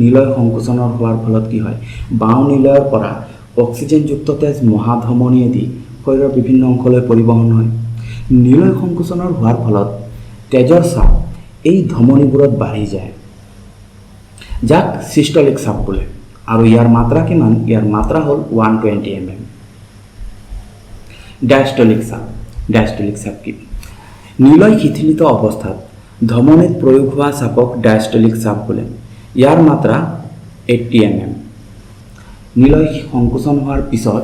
নিলয় সংকোচনৰ হোৱাৰ ফলত কি হয়? বাওঁ নিলয়ৰ পৰা অক্সিজেনযুক্ত তেজ মহাধমনীয়েদি শৰীৰৰ বিভিন্ন অংশলৈ পৰিবহণ হয়। নিলয় সংকোচনৰ হোৱাৰ ফলত তেজৰ চাপ এই ধমনীবোৰত বাঢ়ি যায়, যাক চিষ্টলিক চাপ বোলে। আৰু ইয়াৰ মাত্ৰা কিমান? ইয়াৰ মাত্ৰা হ'ল 120 mm। ডায়েষ্টলিক চাপ। ডায়েষ্টলিক চাপ কি? নিলয় শিথিলিত অৱস্থাত ধমনীত প্ৰয়োগ হোৱা চাপক ডায়েষ্টলিক চাপ বোলে। ইয়াৰ মাত্ৰা 80 mm। নিলয় সংকোচন হোৱাৰ পিছত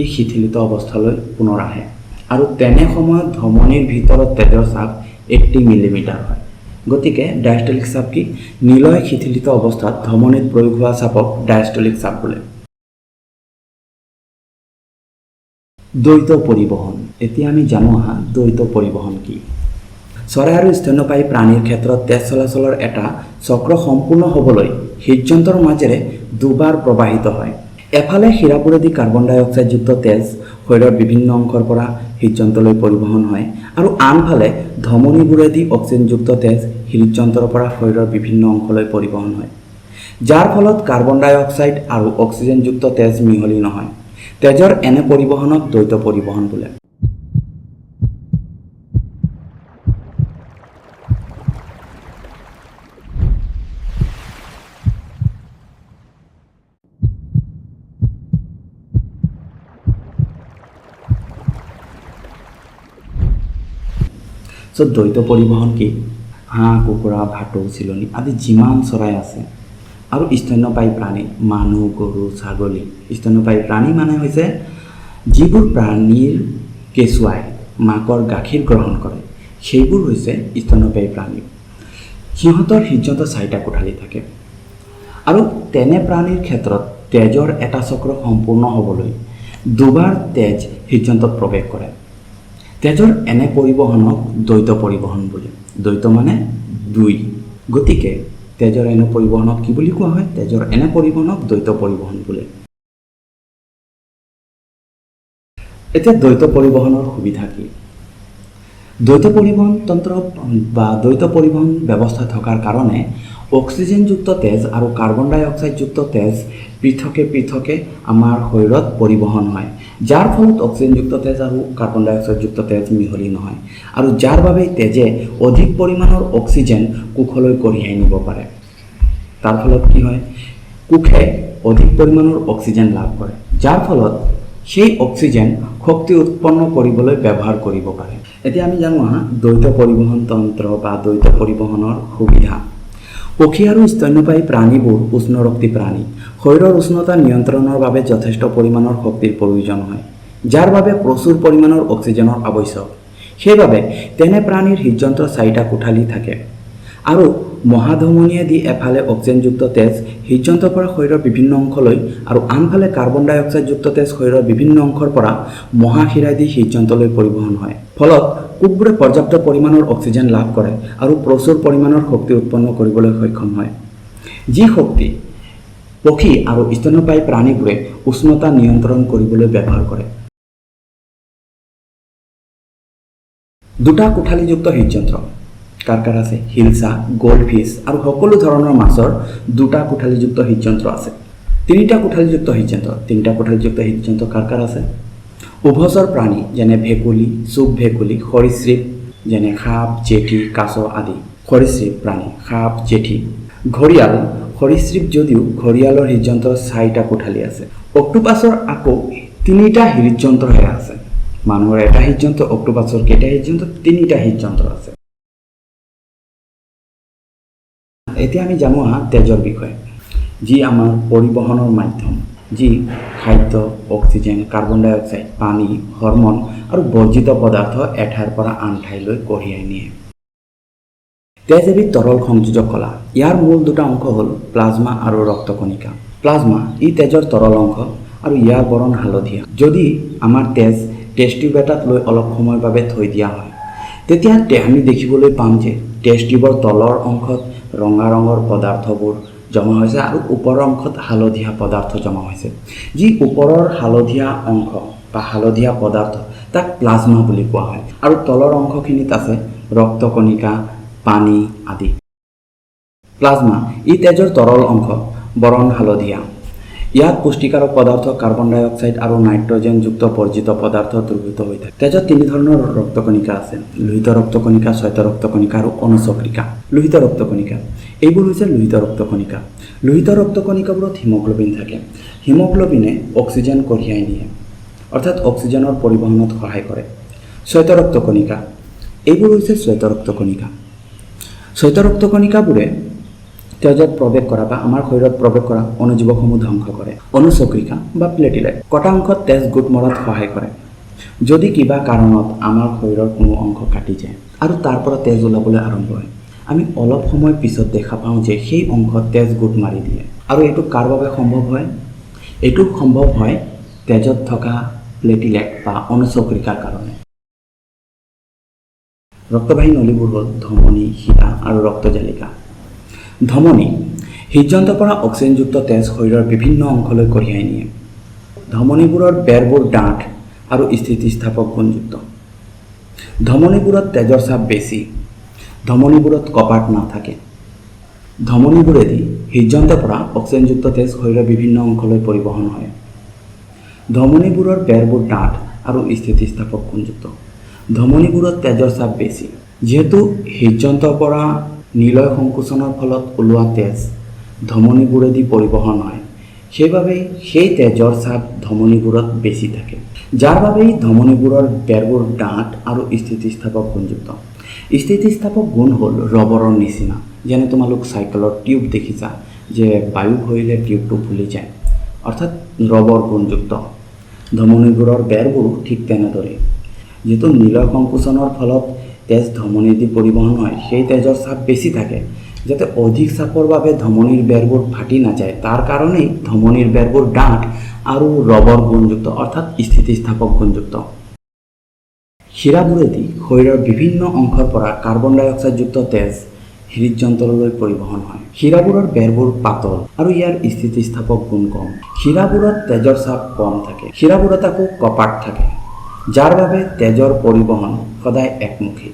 ই শিথিলিত অৱস্থালৈ পুনৰ আহে আৰু তেনে সময়ত ধমনীৰ ভিতৰত তেজৰ চাপ 80 মিলিমিটাৰ হয়। গতিকে ডায়েষ্টলিক চাপ কি? নিলয় শিথিলিত অৱস্থাত ধমনীত প্ৰয়োগ হোৱা চাপক ডায়েষ্টলিক চাপ বোলে। দ্বৈত পৰিবহণ। এতিয়া আমি জানো আহা দ্বৈত পৰিবহণ কি। চৰাই আৰু স্তন্যপায়ী প্ৰাণীৰ ক্ষেত্ৰত তেজ চলাচলৰ এটা চক্ৰ সম্পূৰ্ণ হ'বলৈ হৃদযন্ত্ৰৰ মাজেৰে দুবাৰ প্ৰবাহিত হয়। এফালে শিৰাবোৰেদি কাৰ্বন ডাই অক্সাইডযুক্ত তেজ শৰীৰৰ বিভিন্ন অংশৰ পৰা হৃদযন্ত্ৰলৈ পৰিবহণ হয় আৰু আনফালে ধমনীবোৰেদি অক্সিজেনযুক্ত তেজ হৃদযন্ত্ৰৰ পৰা শৰীৰৰ বিভিন্ন অংশলৈ পৰিবহণ হয়, যাৰ ফলত কাৰ্বন ডাই অক্সাইড আৰু অক্সিজেনযুক্ত তেজ মিহলি নহয়। তেজৰ এনে পৰিবহণক দ্বৈত পৰিবহণ বোলে। চ' দ্বৈত পৰিবহণ কি? হাঁহ, কুকুৰা, ভাটৌ, চিলনী আদি যিমান চৰাই আছে আৰু স্তন্যপায়ী প্ৰাণী, মানুহ, গৰু, ছাগলী। স্তন্যপায়ী প্ৰাণী মানে হৈছে যিবোৰ প্ৰাণীৰ কেঁচুৱাই মাকৰ গাখীৰ গ্ৰহণ কৰে, সেইবোৰ হৈছে স্তন্যপায়ী প্ৰাণী। সিহঁতৰ হৃদযন্ত্ৰ চাৰিটা কোঠালি থাকে আৰু তেনে প্ৰাণীৰ ক্ষেত্ৰত তেজৰ এটা চক্ৰ সম্পূৰ্ণ হ'বলৈ দুবাৰ তেজ হৃদযন্ত্ৰত প্ৰৱেশ কৰে। তেজৰ এনে পৰিবহণক দ্বৈত পৰিবহণ বোলে। দ্বৈত মানে দুই। গতিকে তেজৰ এনে পৰিবহণক কি বুলি কোৱা হয়? তেজৰ এনে পৰিবহণক দ্বৈত পৰিবহণ বোলে। এতিয়া দ্বৈত পৰিবহণৰ সুবিধা কি? দ্বৈত পৰিবহণ তন্ত্ৰ বা দ্বৈত পৰিবহণ ব্যৱস্থা থকাৰ কাৰণে অক্সিজেনযুক্ত তেজ আৰু কাৰ্বন ডাই অক্সাইডযুক্ত তেজ পৃথকে পৃথকে আমাৰ শৰীৰত পৰিবহণ হয়, যাৰ ফলত অক্সিজেনযুক্ত তেজ আৰু কাৰ্বন ডাই অক্সাইডযুক্ত তেজ মিহলি নহয় আৰু যাৰ বাবে তেজে অধিক পৰিমাণৰ অক্সিজেন কোষলৈ কঢ়িয়াই নিব পাৰে। তাৰ ফলত কি হয়, কোষে অধিক পৰিমাণৰ অক্সিজেন লাভ কৰে, যাৰ ফলত সেই অক্সিজেন শক্তি উৎপন্ন কৰিবলৈ ব্যৱহাৰ কৰিব পাৰে। এতিয়া আমি জানো আহা দ্বৈত পৰিবহণ তন্ত্ৰ বা দ্বৈত পৰিবহণৰ সুবিধা। পক্ষী আৰু স্তন্যপায়ী প্ৰাণীবোৰ উষ্ণৰক্তী প্ৰাণী। শৰীৰৰ উষ্ণতা নিয়ন্ত্ৰণৰ বাবে যথেষ্ট পৰিমাণৰ শক্তিৰ প্ৰয়োজন হয়, যাৰ বাবে প্ৰচুৰ পৰিমাণৰ অক্সিজেনৰ আৱশ্যক। সেইবাবে তেনে প্ৰাণীৰ হৃদযন্ত্ৰ চাৰিটা কোঠালি থাকে আৰু মহাধমনীয়েদি এফালে অক্সিজেনযুক্ত তেজ হৃদযন্ত্ৰৰ পৰা শৰীৰৰ বিভিন্ন অংশলৈ আৰু আনফালে কাৰ্বন ডাই অক্সাইডযুক্ত তেজ শৰীৰৰ বিভিন্ন অংশৰ পৰা মহাশিৰাইদি হৃদযন্ত্ৰলৈ পৰিবহণ হয়। ফলত কোষবোৰে পৰ্যাপ্ত পৰিমাণৰ অক্সিজেন লাভ কৰে আৰু প্ৰচুৰ পৰিমাণৰ শক্তি উৎপন্ন কৰিবলৈ সক্ষম হয়, যি শক্তি পক্ষী আৰু স্তন্যপায়ী প্ৰাণীবোৰে উষ্ণতা নিয়ন্ত্ৰণ কৰিবলৈ ব্যৱহাৰ কৰে। দুটা কোঠালিযুক্ত হৃদযন্ত্ৰ কাৰ কাৰ আছে? হিলচা, গ'ল্ড ফিছ আৰু সকলো ধৰণৰ মাছৰ দুটা কোঠালিযুক্ত হৃদযন্ত্ৰ আছে। তিনিটা কোঠালিযুক্ত হৃদযন্ত্ৰ, তিনিটা কোঠালিযুক্ত হৃদযন্ত্ৰ কাৰ কাৰ আছে? উভচৰ প্ৰাণী যেনে ভেকুলী, চুক ভেকুলী, সৰীসৃপ যেনে সাপ, জেঠী, কাছ আদি। সৰীসৃপ প্ৰাণী সাপ, জেঠী। ঘৰিয়াল সৰীসৃপ যদিও ঘৰিয়ালৰ হৃদযন্ত্ৰ চাৰিটা কোঠালি আছে। অক্টোপাছৰ আকৌ তিনিটা হৃদযন্ত্ৰহে আছে। মানুহৰ এটা হৃদযন্ত্ৰ, অক্টোপাছৰ কেইটা হৃদযন্ত্ৰ? তিনিটা হৃদযন্ত্ৰ আছে। এতিয়া আমি জানো আহা তেজৰ বিষয়ে, যি আমাৰ পৰিবহণৰ মাধ্যম, যি খাদ্য, অক্সিজেন, কাৰ্বন ডাই অক্সাইড, পানী, হৰম'ন আৰু বৰ্জিত পদাৰ্থ এঠাইৰ পৰা আন ঠাইলৈ কঢ়িয়াই নিয়ে। তেজ এবিধ তৰল সংযোজক কলা। ইয়াৰ মূল দুটা অংশ হ'ল প্লাজমা আৰু ৰক্তকণিকা। প্লাজমা ই তেজৰ তৰল অংশ আৰু ইয়াৰ বৰণ হালধীয়া। যদি আমাৰ তেজ টেষ্ট টিউব এটাত লৈ অলপ সময়ৰ বাবে থৈ দিয়া হয়, তেতিয়া আমি দেখিবলৈ পাম যে টেষ্ট টিউবৰ তলৰ অংশত ৰঙা ৰঙৰ পদাৰ্থবোৰ জমা হৈছে আৰু ওপৰৰ অংশত হালধীয়া পদাৰ্থ জমা হৈছে। যি ওপৰৰ হালধীয়া অংশ বা হালধীয়া পদাৰ্থ তাক প্লাজমা বুলি কোৱা হয় আৰু তলৰ অংশখিনিত আছে ৰক্তকণিকা, পানী আদি। প্লাজমা ই তেজৰ তৰল অংশ, বৰণ হালধীয়া। ইয়াত পুষ্টিকাৰক পদাৰ্থ, কাৰ্বন ডাই অক্সাইড আৰু নাইট্ৰজেনযুক্ত বৰ্জিত পদাৰ্থ দ্ৰৱীভূত হৈ থাকে। তেজত তিনি ধৰণৰ ৰক্তকণিকা আছে: লোহিত ৰক্তকণিকা, শ্বেত ৰক্তকণিকা আৰু অনুচক্ৰিকা। লোহিত ৰক্তকণিকা, এইবোৰ হৈছে লোহিত ৰক্তকণিকা। লোহিত ৰক্তকণিকাবোৰত হিমগ্ল'বিন থাকে। হিমগ্ল'বিনে অক্সিজেন কঢ়িয়াই নিয়ে, অৰ্থাৎ অক্সিজেনৰ পৰিবহণত সহায় কৰে। শ্বেত ৰক্তকণিকা, এইবোৰ হৈছে শ্বেত ৰক্তকণিকা। শ্বেত ৰক্তকণিকাবোৰে তেজত প্ৰৱেশ কৰা বা আমাৰ শৰীৰত প্ৰৱেশ কৰা অণুজীৱসমূহ ধ্বংস কৰে। অনুচক্ৰিকা বা প্লেটিলেট কটা অংশত তেজ গোট মৰাত সহায় কৰে। যদি কিবা কাৰণত আমাৰ শৰীৰৰ কোনো অংশ কাটি যায় আৰু তাৰ পৰা তেজ ওলাবলৈ আৰম্ভ হয়, আমি অলপ সময় পিছত দেখা পাওঁ যে সেই অংশত তেজ গোট মাৰি দিয়ে। আৰু এইটো কাৰ বাবে সম্ভৱ হয়? এইটো সম্ভৱ হয় তেজত থকা প্লেটিলেট বা অনুচক্ৰিকাৰ কাৰণে। ৰক্তবাহী নলীবোৰ হ'ল ধমনী, শিৰা আৰু ৰক্তজালিকা। ধমনী হৃদযন্ত্ৰৰ পৰা অক্সিজেনযুক্ত তেজ শৰীৰৰ বিভিন্ন অংশলৈ কঢ়িয়াই নিয়ে। ধমনীবোৰৰ বেৰবোৰ ডাঠ আৰু স্থিতিস্থাপক গুণযুক্ত। ধমনীবোৰত তেজৰ চাপ বেছি। ধমনীবোৰত কপাট নাথাকে। ধমনীবোৰেদি হৃদযন্ত্ৰৰ পৰা অক্সিজেনযুক্ত তেজ শৰীৰৰ বিভিন্ন অংশলৈ পৰিবহণ হয়। ধমনীবোৰৰ বেৰবোৰ ডাঠ আৰু স্থিতিস্থাপক গুণযুক্ত। ধমনীবোৰত তেজৰ চাপ বেছি। যিহেতু হৃদযন্ত্ৰৰ পৰা নিলয় সংকোচনৰ ফলত ওলোৱা তেজ ধমনীবোৰেদি পৰিবহণ হয়, সেইবাবেই সেই তেজৰ চাপ ধমনীবোৰত বেছি থাকে, যাৰ বাবেই ধমনীবোৰৰ বেৰবোৰ ডাঠ আৰু স্থিতিস্থাপক গুণযুক্ত। স্থিতিস্থাপক গুণ হ'ল ৰবৰৰ নিচিনা, যেনে তোমালোক চাইকেলৰ টিউব দেখিছা যে বায়ু ভৰিলে টিউবটো ফুলি যায়, অৰ্থাৎ ৰবৰ গুণযুক্ত। ধমনীবোৰৰ বেৰবোৰো ঠিক তেনেদৰেই। যিহেতু নিলয় সংকোচনৰ ফলত তেজ ধমনীদি পৰিবহণ হয়, সেই তেজৰ চাপ বেছি থাকে। যাতে অধিক চাপৰ বাবে ধমনীৰ বেৰবোৰ ফাটি নাযায়, তাৰ কাৰণেই ধমনীৰ বেৰবোৰ ডাঠ আৰু ৰবৰ গুণযুক্ত, অৰ্থাৎ স্থিতিস্থাপক গুণযুক্ত। শিৰাবোৰেদি শৰীৰৰ বিভিন্ন অংশৰ পৰা কাৰ্বন ডাই অক্সাইডযুক্ত তেজ হৃদযন্ত্ৰলৈ পৰিবহণ হয়। শিৰাবোৰৰ বেৰবোৰ পাতল আৰু ইয়াৰ স্থিতিস্থাপক গুণ কম। শিৰাবোৰত তেজৰ চাপ কম থাকে। শিৰাবোৰত আকৌ কপাট থাকে। যাৰ বাবে তেজৰ পৰিবহণ সদায় একমুখী।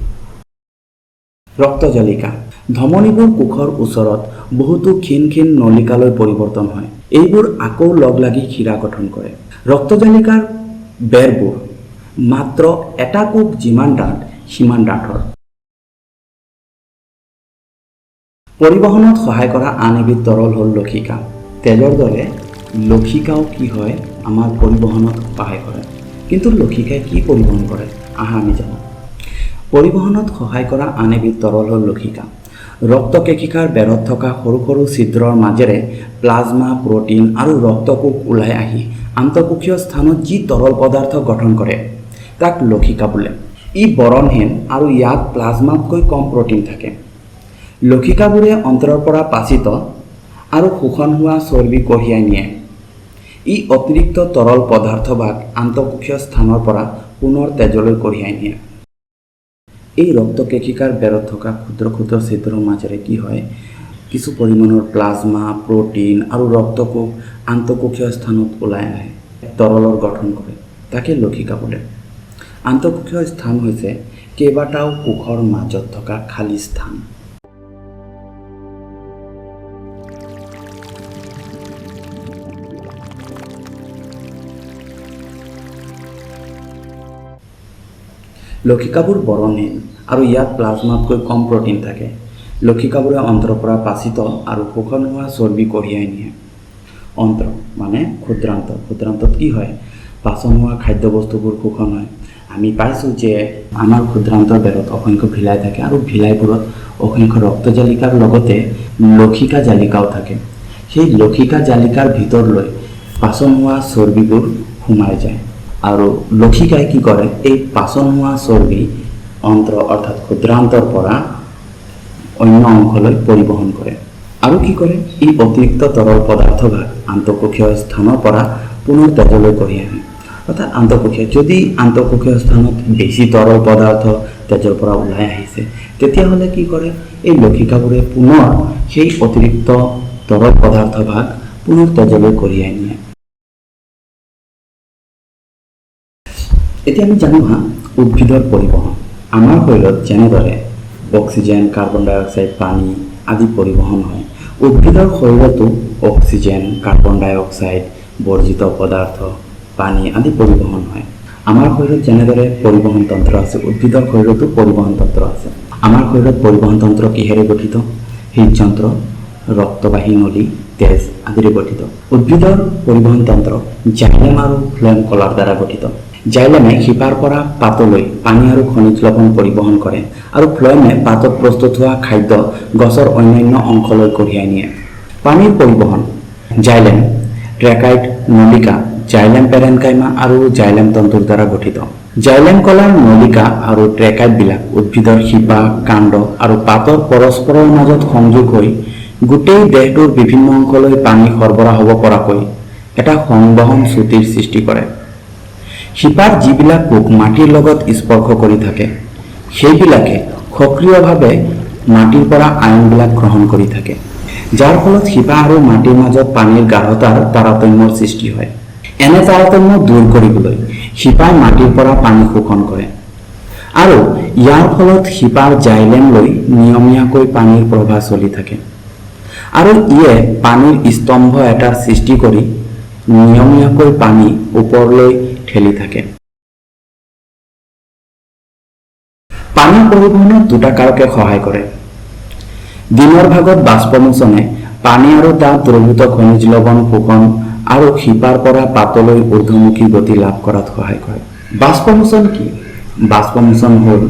ৰক্তজালিকা। ধমনীবোৰ কোষৰ ওচৰত বহুতো ক্ষীণ ক্ষীণ নলিকালৈ পৰিৱৰ্তন হয়। এইবোৰ আকৌ লগ লাগি শিৰা গঠন কৰে। ৰক্তজালিকাৰ বেৰবোৰ মাত্ৰ এটা কোষ যিমান ডাঠ সিমান ডাঠৰ। পৰিবহণত সহায় কৰা আন এবিধ তৰল হ'ল লসিকা। তেজৰ দৰে লসিকাও কি হয়, আমাৰ পৰিবহণত সহায় কৰে। কিন্তু লসিকাই কি পৰিবহণ কৰে, আহা আমি জানো। পৰিবহণত সহায় কৰা আন এবিধ তৰল হ'ল লসিকা। ৰক্তকেশিকাৰ বেৰত থকা সৰু সৰু ছিদ্ৰৰ মাজেৰে প্লাজমা, প্ৰ'টিন আৰু ৰক্তকোষ ওলাই আহি আন্তঃকোষীয় স্থানত যি তৰল পদাৰ্থ গঠন কৰে তাক লসিকা বোলে। ই বৰণহীন আৰু ইয়াত প্লাজমাতকৈ কম প্ৰ'টিন থাকে। লসিকাবোৰে অন্তৰৰ পৰা পাচিত আৰু শোষণ হোৱা চৰ্বি কঢ়িয়াই নিয়ে। ই অতিৰিক্ত তৰল পদাৰ্থভাগ আন্তঃকোষীয় স্থানৰ পৰা পুনৰ তেজলৈ কঢ়িয়াই নিয়ে। এই ৰক্তকেশিকাৰ বেৰত থকা ক্ষুদ্ৰ ক্ষুদ্ৰ ছিদ্ৰৰ মাজেৰে কি হয়, কিছু পৰিমাণৰ প্লাজমা, প্ৰ'টিন আৰু ৰক্তকোষ আন্তঃকোষীয় স্থানত ওলাই আহে, তৰলৰ গঠন কৰে, তাকে লসিকা বোলে। আন্তঃকোষীয় স্থান হৈছে কেইবাটাও কোষৰ মাজত থকা খালী স্থান। লসিকাবোৰ বৰণহীন আৰু ইয়াত প্লাজমাতকৈ কম প্ৰ'টিন থাকে। লসিকাবোৰে অন্ত্ৰৰ পৰা পাচিত আৰু শোষণ হোৱা চৰ্বি কঢ়িয়াই নিয়ে। অন্ত্ৰ মানে ক্ষুদ্ৰান্ত। ক্ষুদ্ৰান্তত কি হয়, পাচন হোৱা খাদ্যবস্তুবোৰ শোষণ হয়। আমি পাইছোঁ যে আমাৰ ক্ষুদ্ৰান্তৰ বেৰত অসংখ্য ভিলাই থাকে আৰু ভিলাইবোৰত অসংখ্য ৰক্তজালিকাৰ লগতে লসিকা জালিকাও থাকে। সেই লসিকা জালিকাৰ ভিতৰলৈ পাচন হোৱা চৰ্বিবোৰ সোমাই যায় আৰু লসিকাই কি কৰে, এই পাচন হোৱা চৰ্বি অন্ত্ৰ অৰ্থাৎ ক্ষুদ্ৰান্তৰ পৰা অন্য অংশলৈ পৰিবহণ কৰে। আৰু কি কৰে, ই অতিৰিক্ত তৰল পদাৰ্থভাগ আন্তঃকোষীয় স্থানৰ পৰা পুনৰ তেজলৈ কঢ়িয়াই আনে। অৰ্থাৎ আন্তঃকোষীয়, যদি আন্তঃকোষীয় স্থানত বেছি তৰল পদাৰ্থ তেজৰ পৰা ওলাই আহিছে, তেতিয়াহ'লে কি কৰে, এই লসিকাবোৰে পুনৰ সেই অতিৰিক্ত তৰল পদাৰ্থভাগ পুনৰ তেজলৈ কঢ়িয়াই নিয়ে। এতিয়া আমি জানো হা উদ্ভিদৰ পৰিবহণ। আমাৰ শৰীৰত যেনেদৰে অক্সিজেন, কাৰ্বন ডাই অক্সাইড, পানী আদি পৰিবহণ হয়, উদ্ভিদৰ শৰীৰতো অক্সিজেন, কাৰ্বন ডাই অক্সাইড, বৰ্জিত পদাৰ্থ, পানী আদি পৰিবহণ হয়। আমাৰ শৰীৰত যেনেদৰে পৰিবহণ তন্ত্ৰ আছে, উদ্ভিদৰ শৰীৰতো পৰিবহণ তন্ত্ৰ আছে। আমাৰ শৰীৰত পৰিবহণ তন্ত্ৰ কিহেৰে গঠিত? হৃদযন্ত্ৰ, ৰক্তবাহী নলী, তেজ আদিৰে গঠিত। উদ্ভিদৰ পৰিবহণ তন্ত্ৰ জাইলেম আৰু ফ্লেম কলাৰ দ্বাৰা গঠিত। জাইলেমে শিপাৰ পৰা পাতলৈ পানী আৰু খনিজ লৱণ পৰিবহণ কৰে আৰু ফ্ল'য়েমে পাতত প্ৰস্তুত হোৱা খাদ্য গছৰ অন্যান্য অংশলৈ কঢ়িয়াই নিয়ে। পানীৰ পৰিবহণ জাইলেম, ট্ৰেকাইড নলিকা, জাইলেম পেৰেনকাইমা আৰু জাইলেম তন্তুৰ দ্বাৰা গঠিত। জাইলেম কলাৰ নলিকা আৰু ট্ৰেকাইডবিলাক উদ্ভিদৰ শিপা, কাণ্ড আৰু পাতৰ পৰস্পৰৰ মাজত সংযোগ হৈ গোটেই দেহটোৰ বিভিন্ন অংশলৈ পানী সৰবৰাহ হ'ব পৰাকৈ এটা সংবহন শ্ৰুতিৰ সৃষ্টি কৰে। শিপাৰ যিবিলাক কোষ মাটিৰ লগত স্পৰ্শ কৰি থাকে, সেইবিলাকে সক্ৰিয়ভাৱে মাটিৰ পৰা আয়নবিলাক গ্ৰহণ কৰি থাকে, যাৰ ফলত শিপা আৰু মাটিৰ মাজত পানীৰ গাঢ়তাৰ তাৰতম্যৰ সৃষ্টি হয়। এনে তাৰতম্য দূৰ কৰিবলৈ শিপাই মাটিৰ পৰা পানী শোষণ কৰে আৰু ইয়াৰ ফলত শিপাৰ জাইলেম লৈ নিয়মীয়াকৈ পানীৰ প্ৰবাহ চলি থাকে আৰু ইয়ে পানীৰ স্তম্ভ এটাৰ সৃষ্টি কৰি নিয়মীয়াকৈ পানী ওপৰলৈ ঠেলি থাকে। পানী পৰিবহণত দুটা কাৰকে সহায় কৰে। দিনৰ ভাগত বাষ্পমোচনে পানী আৰু তাত দ্ৰৱীভূত খনিজ লৱণ শোষণ আৰু শিপাৰ পৰা পাতলৈ ঊৰ্ধ্বমুখী গতি লাভ কৰাত সহায় কৰে। বাষ্পমোচন কি? বাষ্পমোচন হ'ল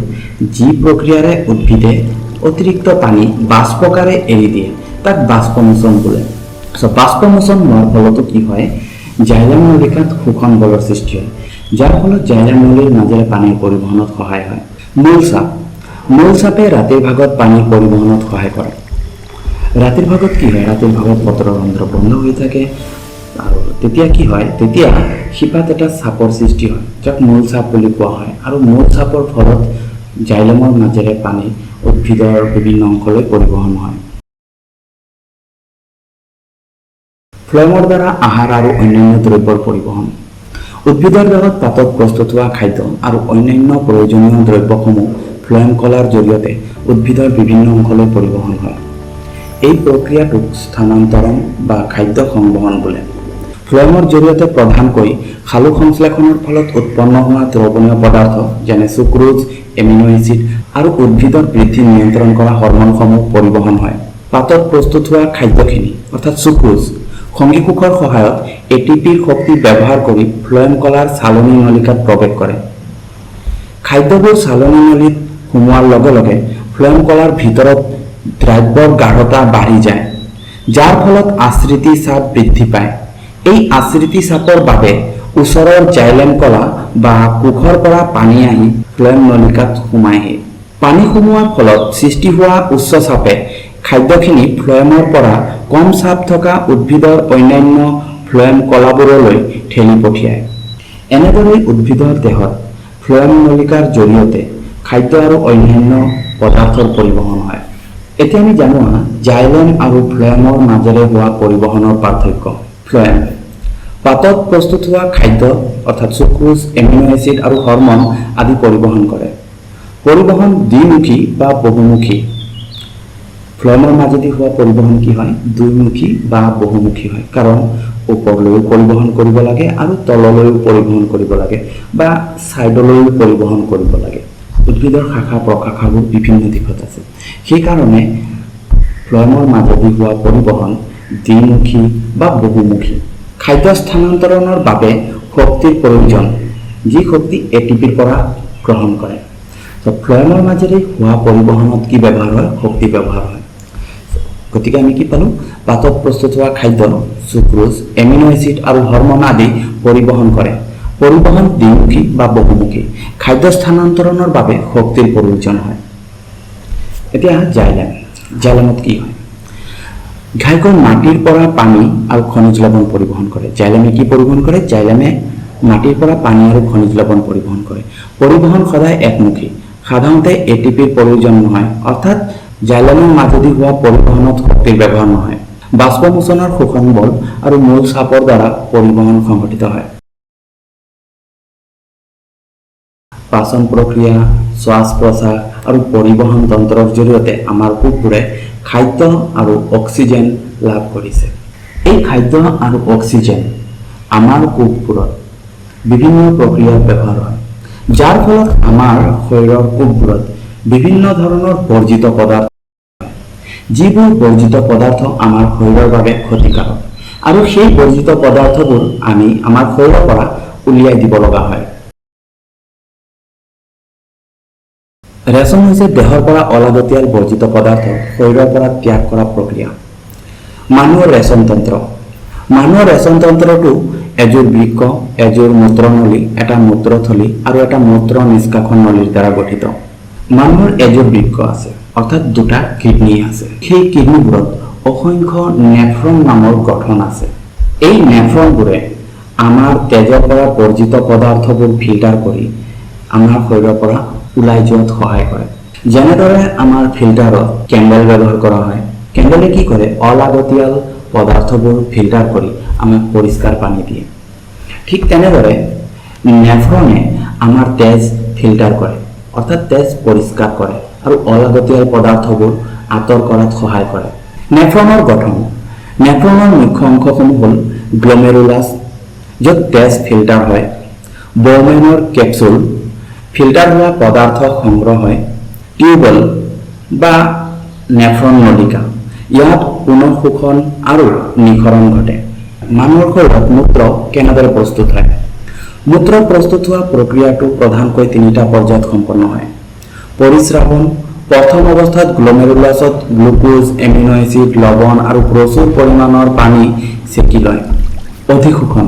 যি প্ৰক্ৰিয়াৰে উদ্ভিদে অতিৰিক্ত পানী বাষ্পকাৰে এৰি দিয়ে, তাক বাষ্পমোচন বোলে। বাষ্পমোচন হোৱাৰ ফলতো কি হয়, জাইলেম নলিকাত শোষণ বলৰ সৃষ্টি হয়, যাৰ ফলত জাইলেম নলীৰ মাজেৰে পানীৰ পৰিবহণত সহায় হয়। মূল চাপ। মূল চাপে ৰাতিৰ ভাগত পানীৰ পৰিবহণত সহায় কৰে। ৰাতিৰ ভাগত কি হয়, ৰাতিৰ ভাগত পত্ৰৰন্ধ্ৰ বন্ধ হৈ থাকে আৰু তেতিয়া কি হয়, তেতিয়া শিপাত এটা চাপৰ সৃষ্টি হয়, যাক মূল চাপ বুলি কোৱা হয়। আৰু মূল চাপৰ ফলত জাইলেমৰ মাজেৰে পানী উদ্ভিদৰ বিভিন্ন অংশলৈ পৰিবহণ হয়। ফ্ল'য়েমৰ দ্বাৰা আহাৰ আৰু অন্যান্য দ্ৰব্যৰ পৰিবহণ। উদ্ভিদৰ দেহত পাতত প্ৰস্তুত হোৱা খাদ্য আৰু অন্যান্য প্ৰয়োজনীয় দ্ৰব্যসমূহ ফ্লয়েম কলাৰ জৰিয়তে উদ্ভিদৰ বিভিন্ন অংশলৈ পৰিবহণ হয়। এই প্ৰক্ৰিয়াটোক স্থানান্তৰণ বা খাদ্য সংবহন বোলে। ফ্লয়েমৰ জৰিয়তে প্ৰধানকৈ সালোক সংশ্লেষণৰ ফলত উৎপন্ন হোৱা দ্ৰৱণীয় পদাৰ্থ যেনে চুক্ৰোজ, এমিনো এচিড আৰু উদ্ভিদৰ বৃদ্ধি নিয়ন্ত্ৰণ কৰা হৰমনসমূহ পৰিবহণ হয়। পাতত প্ৰস্তুত হোৱা খাদ্যখিনি অৰ্থাৎ চুক্ৰোজ সংগীকোষৰ সহায়ত এটিপিৰ শক্তি ব্যৱহাৰ কৰি ফ্লয়েম কলাৰ চালনী নলিকাত প্ৰৱেশ কৰে। খাদ্যবোৰ চালনী নলীত সোমোৱাৰ লগে লগে ফ্লয়েম কলাৰ ভিতৰত দ্ৰাব্যৰ গাঢ়তা বাঢ়ি যায়, যাৰ ফলত আশ্ৰিতি চাপ বৃদ্ধি পায়। এই আশ্ৰিতি চাপৰ বাবে ওচৰৰ জাইলেম কলা বা কোষৰ পৰা পানী আহি ফ্লয়েম নলিকাত সোমায়হি। পানী সোমোৱাৰ ফলত সৃষ্টি হোৱা উচ্চ চাপে খাদ্যখিনি ফ্লয়েমৰ পৰা কম চাপ থকা উদ্ভিদৰ অন্যান্য ফ্লয়েম কলাবোৰলৈ ঠেলি পঠিয়ায়। এনেদৰেই উদ্ভিদৰ দেহত ফ্লয়েম নলিকাৰ জৰিয়তে খাদ্য আৰু অন্যান্য পদাৰ্থৰ পৰিবহণ হয়। এতিয়া আমি জানো আহা জাইলেম আৰু ফ্লয়েমৰ মাজেৰে হোৱা পৰিবহণৰ পাৰ্থক্য। ফ্লয়েম পাতত প্ৰস্তুত হোৱা খাদ্য অৰ্থাৎ চুক্ৰোজ, এমিনো এচিড আৰু হৰমন আদি পৰিবহণ কৰে। পৰিবহণ দ্বিমুখী বা বহুমুখী। ফ্লয়েমৰ মাজেদি হোৱা পৰিবহণ কি হয়? দুইমুখী বা বহুমুখী হয়, কাৰণ ওপৰলৈও পৰিবহণ কৰিব লাগে আৰু তললৈও পৰিবহণ কৰিব লাগে বা ছাইডলৈও পৰিবহণ কৰিব লাগে। উদ্ভিদৰ শাখা প্ৰশাখাবোৰ বিভিন্ন দিশত আছে, সেইকাৰণে ফ্লয়েমৰ মাজেদি হোৱা পৰিবহণ দ্বিমুখী বা বহুমুখী। খাদ্য স্থানান্তৰণৰ বাবে শক্তিৰ প্ৰয়োজন, যি শক্তি এটিপিৰ পৰা গ্ৰহণ কৰে। তো ফ্লয়েমৰ মাজেৰে হোৱা পৰিবহণত কি ব্যৱহাৰ হয়? শক্তি ব্যৱহাৰ হয়। গতিকে আমি কি পালোঁ? পাতত প্ৰস্তুত হোৱা খাদ্য চুক্ৰোজ, এমিনো এচিড আৰু হৰমন আদি পৰিবহণ কৰে। পৰিবহণ দ্বিমুখী বা বহুমুখী। খাদ্য স্থানান্তৰণৰ বাবে শক্তিৰ প্ৰয়োজন হয়। এতিয়া জাইলেম। জাইলেমত কি হয়? ঘাইকৈ মাটিৰ পৰা পানী আৰু খনিজ লৱণ পৰিবহণ কৰে। জাইলেমে কি পৰিবহণ কৰে? জাইলেমে মাটিৰ পৰা পানী আৰু খনিজ লৱণ পৰিবহণ কৰে। পৰিবহণ সদায় একমুখী। সাধাৰণতে এটিপিৰ প্ৰয়োজন নহয়, অৰ্থাৎ জাইলেমৰ মাজেদি হোৱা পৰিবহণত শক্তিৰ ব্যৱহাৰ নহয়। বাষ্পমোচনৰ শোষণ বল আৰু মূল চাপৰ দ্বাৰা পৰিবহণ সংঘটিত হয়। পাচন প্ৰক্ৰিয়া, শ্বাস প্ৰশ্বাস আৰু পৰিবহণ তন্ত্ৰৰ জৰিয়তে আমাৰ কোষবোৰে খাদ্য আৰু অক্সিজেন লাভ কৰিছে। এই খাদ্য আৰু অক্সিজেন আমাৰ কোষবোৰত বিভিন্ন প্ৰক্ৰিয়াত ব্যৱহাৰ হয়, যাৰ ফলত আমাৰ শৰীৰৰ কোষবোৰত বিভিন্ন ধৰণৰ বৰ্জিত পদাৰ্থ, যিবোৰ বৰ্জিত পদাৰ্থ আমাৰ শৰীৰৰ বাবে ক্ষতিকাৰক আৰু সেই বৰ্জিত পদাৰ্থবোৰ আমি আমাৰ শৰীৰৰ পৰা উলিয়াই দিব লগা হয়। ৰেচন হৈছে দেহৰ পৰা অলাগতিয়াল বৰ্জিত পদাৰ্থ শৰীৰৰ পৰা ত্যাগ কৰা প্ৰক্ৰিয়া। মানুহৰ ৰেচন তন্ত্ৰ। মানুহৰ ৰেচন তন্ত্ৰটো এযোৰ বৃক্ক, এযোৰ মূত্ৰনলী, এটা মূত্ৰথলী আৰু এটা মূত্ৰ নিষ্কাশন নলীৰ দ্বাৰা গঠিত। মানুহৰ এযোৰ বৃক্ক আছে, অৰ্থাৎ দুটা কিডনী আছে। সেই কিডনীবোৰত অসংখ্য নেফ্ৰন নামৰ গঠন আছে। এই নেফ্ৰনবোৰে আমাৰ তেজৰ পৰা বৰ্জিত পদাৰ্থবোৰ ফিল্টাৰ কৰি আমাৰ শৰীৰৰ পৰা ওলাই যোৱাত সহায় কৰে। যেনেদৰে আমাৰ ফিল্টাৰত কেণ্ডেল ব্যৱহাৰ কৰা হয়, কেণ্ডেলে কি কৰে? অলাগতিয়াল পদাৰ্থবোৰ ফিল্টাৰ কৰি আমাক পৰিষ্কাৰ পানী দিয়ে। ঠিক তেনেদৰে নেফ্ৰনে আমাৰ তেজ ফিল্টাৰ কৰে, অৰ্থাৎ তেজ পৰিষ্কাৰ কৰে আৰু অলাগতিয়াল পদাৰ্থবোৰ আঁতৰ কৰাত সহায় কৰে। নেফ্ৰনৰ গঠন। নেফ্ৰনৰ মুখ্য অংশসমূহ হ'ল গ্ল'মেৰুলাছ, য'ত তেজ ফিল্টাৰ হয়, বৌমেনৰ কেপচুল, ফিল্টাৰ হোৱা পদাৰ্থ সংগ্ৰহ হয়, টিউবল বা নেফ্ৰন নলিকা, ইয়াত পুনঃশোষণ আৰু নিঃসৰণ ঘটে। মানুহৰ শৰীৰত মূত্ৰ কেনেদৰে প্ৰস্তুত হয়? মূত্ৰ প্ৰস্তুত হোৱা প্ৰক্ৰিয়াটো প্ৰধানকৈ তিনিটা পৰ্যায়ত সম্পন্ন হয়। পৰিস্ৰাৱণ। প্ৰথম অৱস্থাত গ্ল'মেৰুলাছত গ্লুকোজ, এমিনো এচিড, লৱণ আৰু প্ৰচুৰ পৰিমাণৰ পানী চেকি লয়। অধিশোষণ।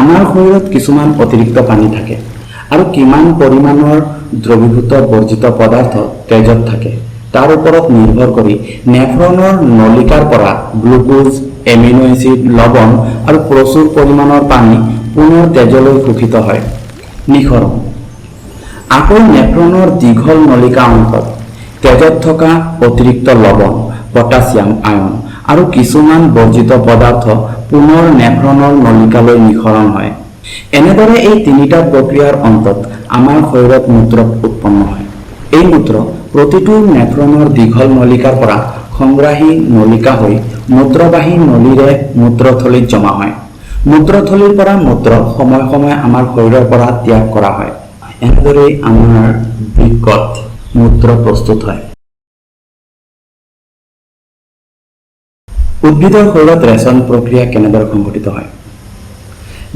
আমাৰ শৰীৰত কিছুমান অতিৰিক্ত পানী থাকে আৰু কিমান পৰিমাণৰ দ্ৰৱীভূত বৰ্জিত পদাৰ্থ তেজত থাকে তাৰ ওপৰত নিৰ্ভৰ কৰি নেফ্ৰনৰ নলিকাৰ পৰা গ্লুকোজ, এমিনো এচিড, লৱণ আৰু প্ৰচুৰ পৰিমাণৰ পানী পুনৰ তেজলৈ শোষিত হয়। নিঃসৰণ। আকৌ নেফ্ৰনৰ দীঘল নলিকা অংশত তেজত থকা অতিৰিক্ত লৱণ, পটাছিয়াম আয়ন আৰু কিছুমান বৰ্জিত পদাৰ্থ পুনৰ নেফ্ৰনৰ নলিকালৈ নিঃসৰণ হয়। এনেদৰে এই তিনিটা প্ৰক্ৰিয়াৰ অন্তত আমাৰ শৰীৰত মূত্ৰ উৎপন্ন হয়। এই মূত্ৰ প্ৰতিটো নেফ্ৰনৰ দীঘল নলিকাৰ পৰা সংগ্ৰাহী নলিকা হৈ মূত্ৰবাহী নলীৰে মূত্ৰথলীত জমা হয়। মূত্ৰথলীৰ পৰা মূত্ৰ সময়ে সময়ে আমাৰ শৰীৰৰ পৰা ত্যাগ কৰা হয়। এনেদৰেই আমাৰ বৃক্কত মূত্ৰ প্ৰস্তুত হয়। উদ্ভিদৰ শৰীৰত ৰেচন প্ৰক্ৰিয়া কেনেদৰে সংঘটিত হয়?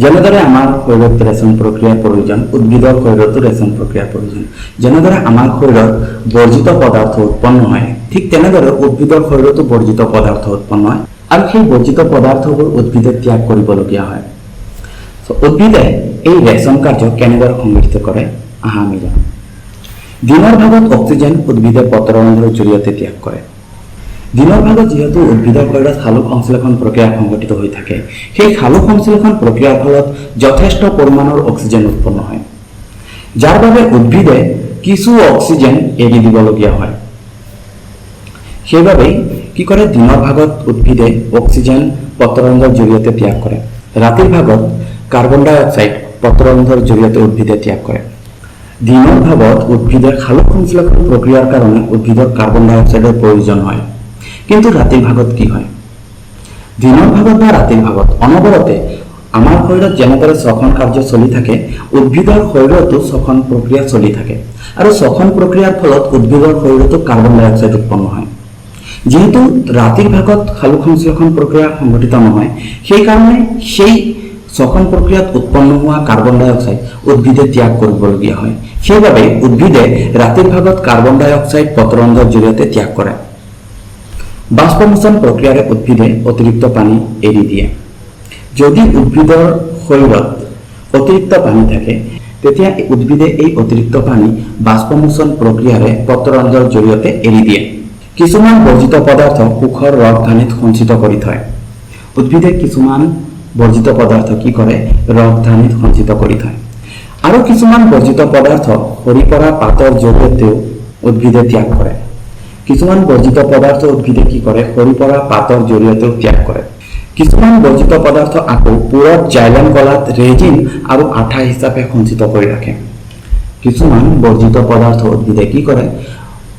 যেনেদৰে আমাৰ শৰীৰত ৰেচন প্ৰক্ৰিয়াৰ প্ৰয়োজন, উদ্ভিদৰ শৰীৰতো ৰেচন প্ৰক্ৰিয়াৰ প্ৰয়োজন। যেনেদৰে আমাৰ শৰীৰত বৰ্জিত পদাৰ্থ উৎপন্ন হয়, ঠিক তেনেদৰে উদ্ভিদৰ শৰীৰতো বৰ্জিত পদাৰ্থ উৎপন্ন হয় আৰু সেই বৰ্জিত পদাৰ্থবোৰ উদ্ভিদে ত্যাগ কৰিবলগীয়া হয়। উদ্ভিদে এই ৰেচন কাৰ্য কেনেদৰে সংগঠিত কৰে, আহা আমি জানো। দিনৰ ভাগত অক্সিজেন উদ্ভিদে পত্ৰৰন্ধ্ৰৰ জৰিয়তে ত্যাগ কৰে। দিনৰ ভাগত যিহেতু উদ্ভিদৰ শৰীৰত সালোক সংশ্লেষণ প্ৰক্ৰিয়া সংঘটিত হৈ থাকে, সেই সালোক সংশ্লেষণ প্ৰক্ৰিয়াৰ ফলত যথেষ্ট পৰিমাণৰ অক্সিজেন উৎপন্ন হয়, যাৰ বাবে উদ্ভিদে কিছু অক্সিজেন এৰি দিবলগীয়া হয়। সেইবাবেই কি কৰে, দিনৰ ভাগত উদ্ভিদে অক্সিজেন পত্ৰৰন্ধ্ৰৰ জৰিয়তে ত্যাগ কৰে। ৰাতিৰ ভাগত কাৰ্বন ডাই অক্সাইড পত্ৰৰন্ধ্ৰৰ জৰিয়তে উদ্ভিদে ত্যাগ কৰে। দিনৰ ভাগত উদ্ভিদে সালোক সংশ্লেষণ প্ৰক্ৰিয়াৰ কাৰণে উদ্ভিদৰ কাৰ্বন ডাই অক্সাইডৰ প্ৰয়োজন হয়, কিন্তু ৰাতিৰ ভাগত কি হয়? দিনৰ ভাগত বা ৰাতিৰ ভাগত অনবৰতে আমাৰ শৰীৰত যেনেদৰে শ্বসন কাৰ্য চলি থাকে, উদ্ভিদৰ শৰীৰতো শ্বসন প্ৰক্ৰিয়া চলি থাকে আৰু শ্বসন প্ৰক্ৰিয়াৰ ফলত উদ্ভিদৰ শৰীৰতো কাৰ্বন ডাই অক্সাইড উৎপন্ন হয়। যিহেতু ৰাতিৰ ভাগত সালোক সংশ্লেষণ প্ৰক্ৰিয়া সংঘটিত নহয়, সেইকাৰণে সেই শ্বসন প্ৰক্ৰিয়াত উৎপন্ন হোৱা কাৰ্বন ডাই অক্সাইড উদ্ভিদে ত্যাগ কৰিবলগীয়া হয়। সেইবাবে উদ্ভিদে ৰাতিৰ ভাগত কাৰ্বন ডাই অক্সাইড পত্ৰৰন্ধ্ৰৰ জৰিয়তে ত্যাগ কৰে। বাষ্পমোচন প্ৰক্ৰিয়াৰে উদ্ভিদে অতিৰিক্ত পানী এৰি দিয়ে। যদি উদ্ভিদৰ শৰীৰত অতিৰিক্ত পানী থাকে, তেতিয়া উদ্ভিদে এই অতিৰিক্ত পানী বাষ্পমোচন প্ৰক্ৰিয়াৰে পত্ৰৰন্ধ্ৰৰ জৰিয়তে এৰি দিয়ে। কিছুমান বৰ্জিত পদাৰ্থ কোষৰ ৰসধানীত সঞ্চিত কৰি থয়। উদ্ভিদে কিছুমান বৰ্জিত পদাৰ্থ কি কৰে, ৰসধানীত সঞ্চিত কৰি থয়। আৰু কিছুমান বৰ্জিত পদাৰ্থ সৰি পৰা পাতৰ জৰিয়তেও উদ্ভিদে ত্যাগ কৰে। কিছুমান বৰ্জিত পদাৰ্থ উদ্ভিদে কি কৰে, সৰি পৰা পাতৰ জৰিয়তেও ত্যাগ কৰে। কিছুমান বৰ্জিত পদাৰ্থ আকৌ পুৰঠ জাইলেম কলাত ৰেজিন আৰু আঠা হিচাপে সঞ্চিত কৰি ৰাখে। কিছুমান বৰ্জিত পদাৰ্থ উদ্ভিদে কি কৰে,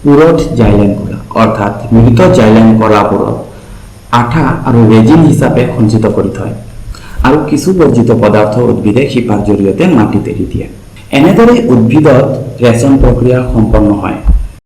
পুৰঠ জাইলেম কলা অৰ্থাৎ মৃত জাইলেম কলাবোৰত আঠা আৰু ৰেজিন হিচাপে সঞ্চিত কৰি থয়। আৰু কিছু বৰ্জিত পদাৰ্থ উদ্ভিদে শিপাৰ জৰিয়তে মাটিত এৰি দিয়ে। এনেদৰে উদ্ভিদত ৰেচন প্ৰক্ৰিয়া সম্পন্ন হয়।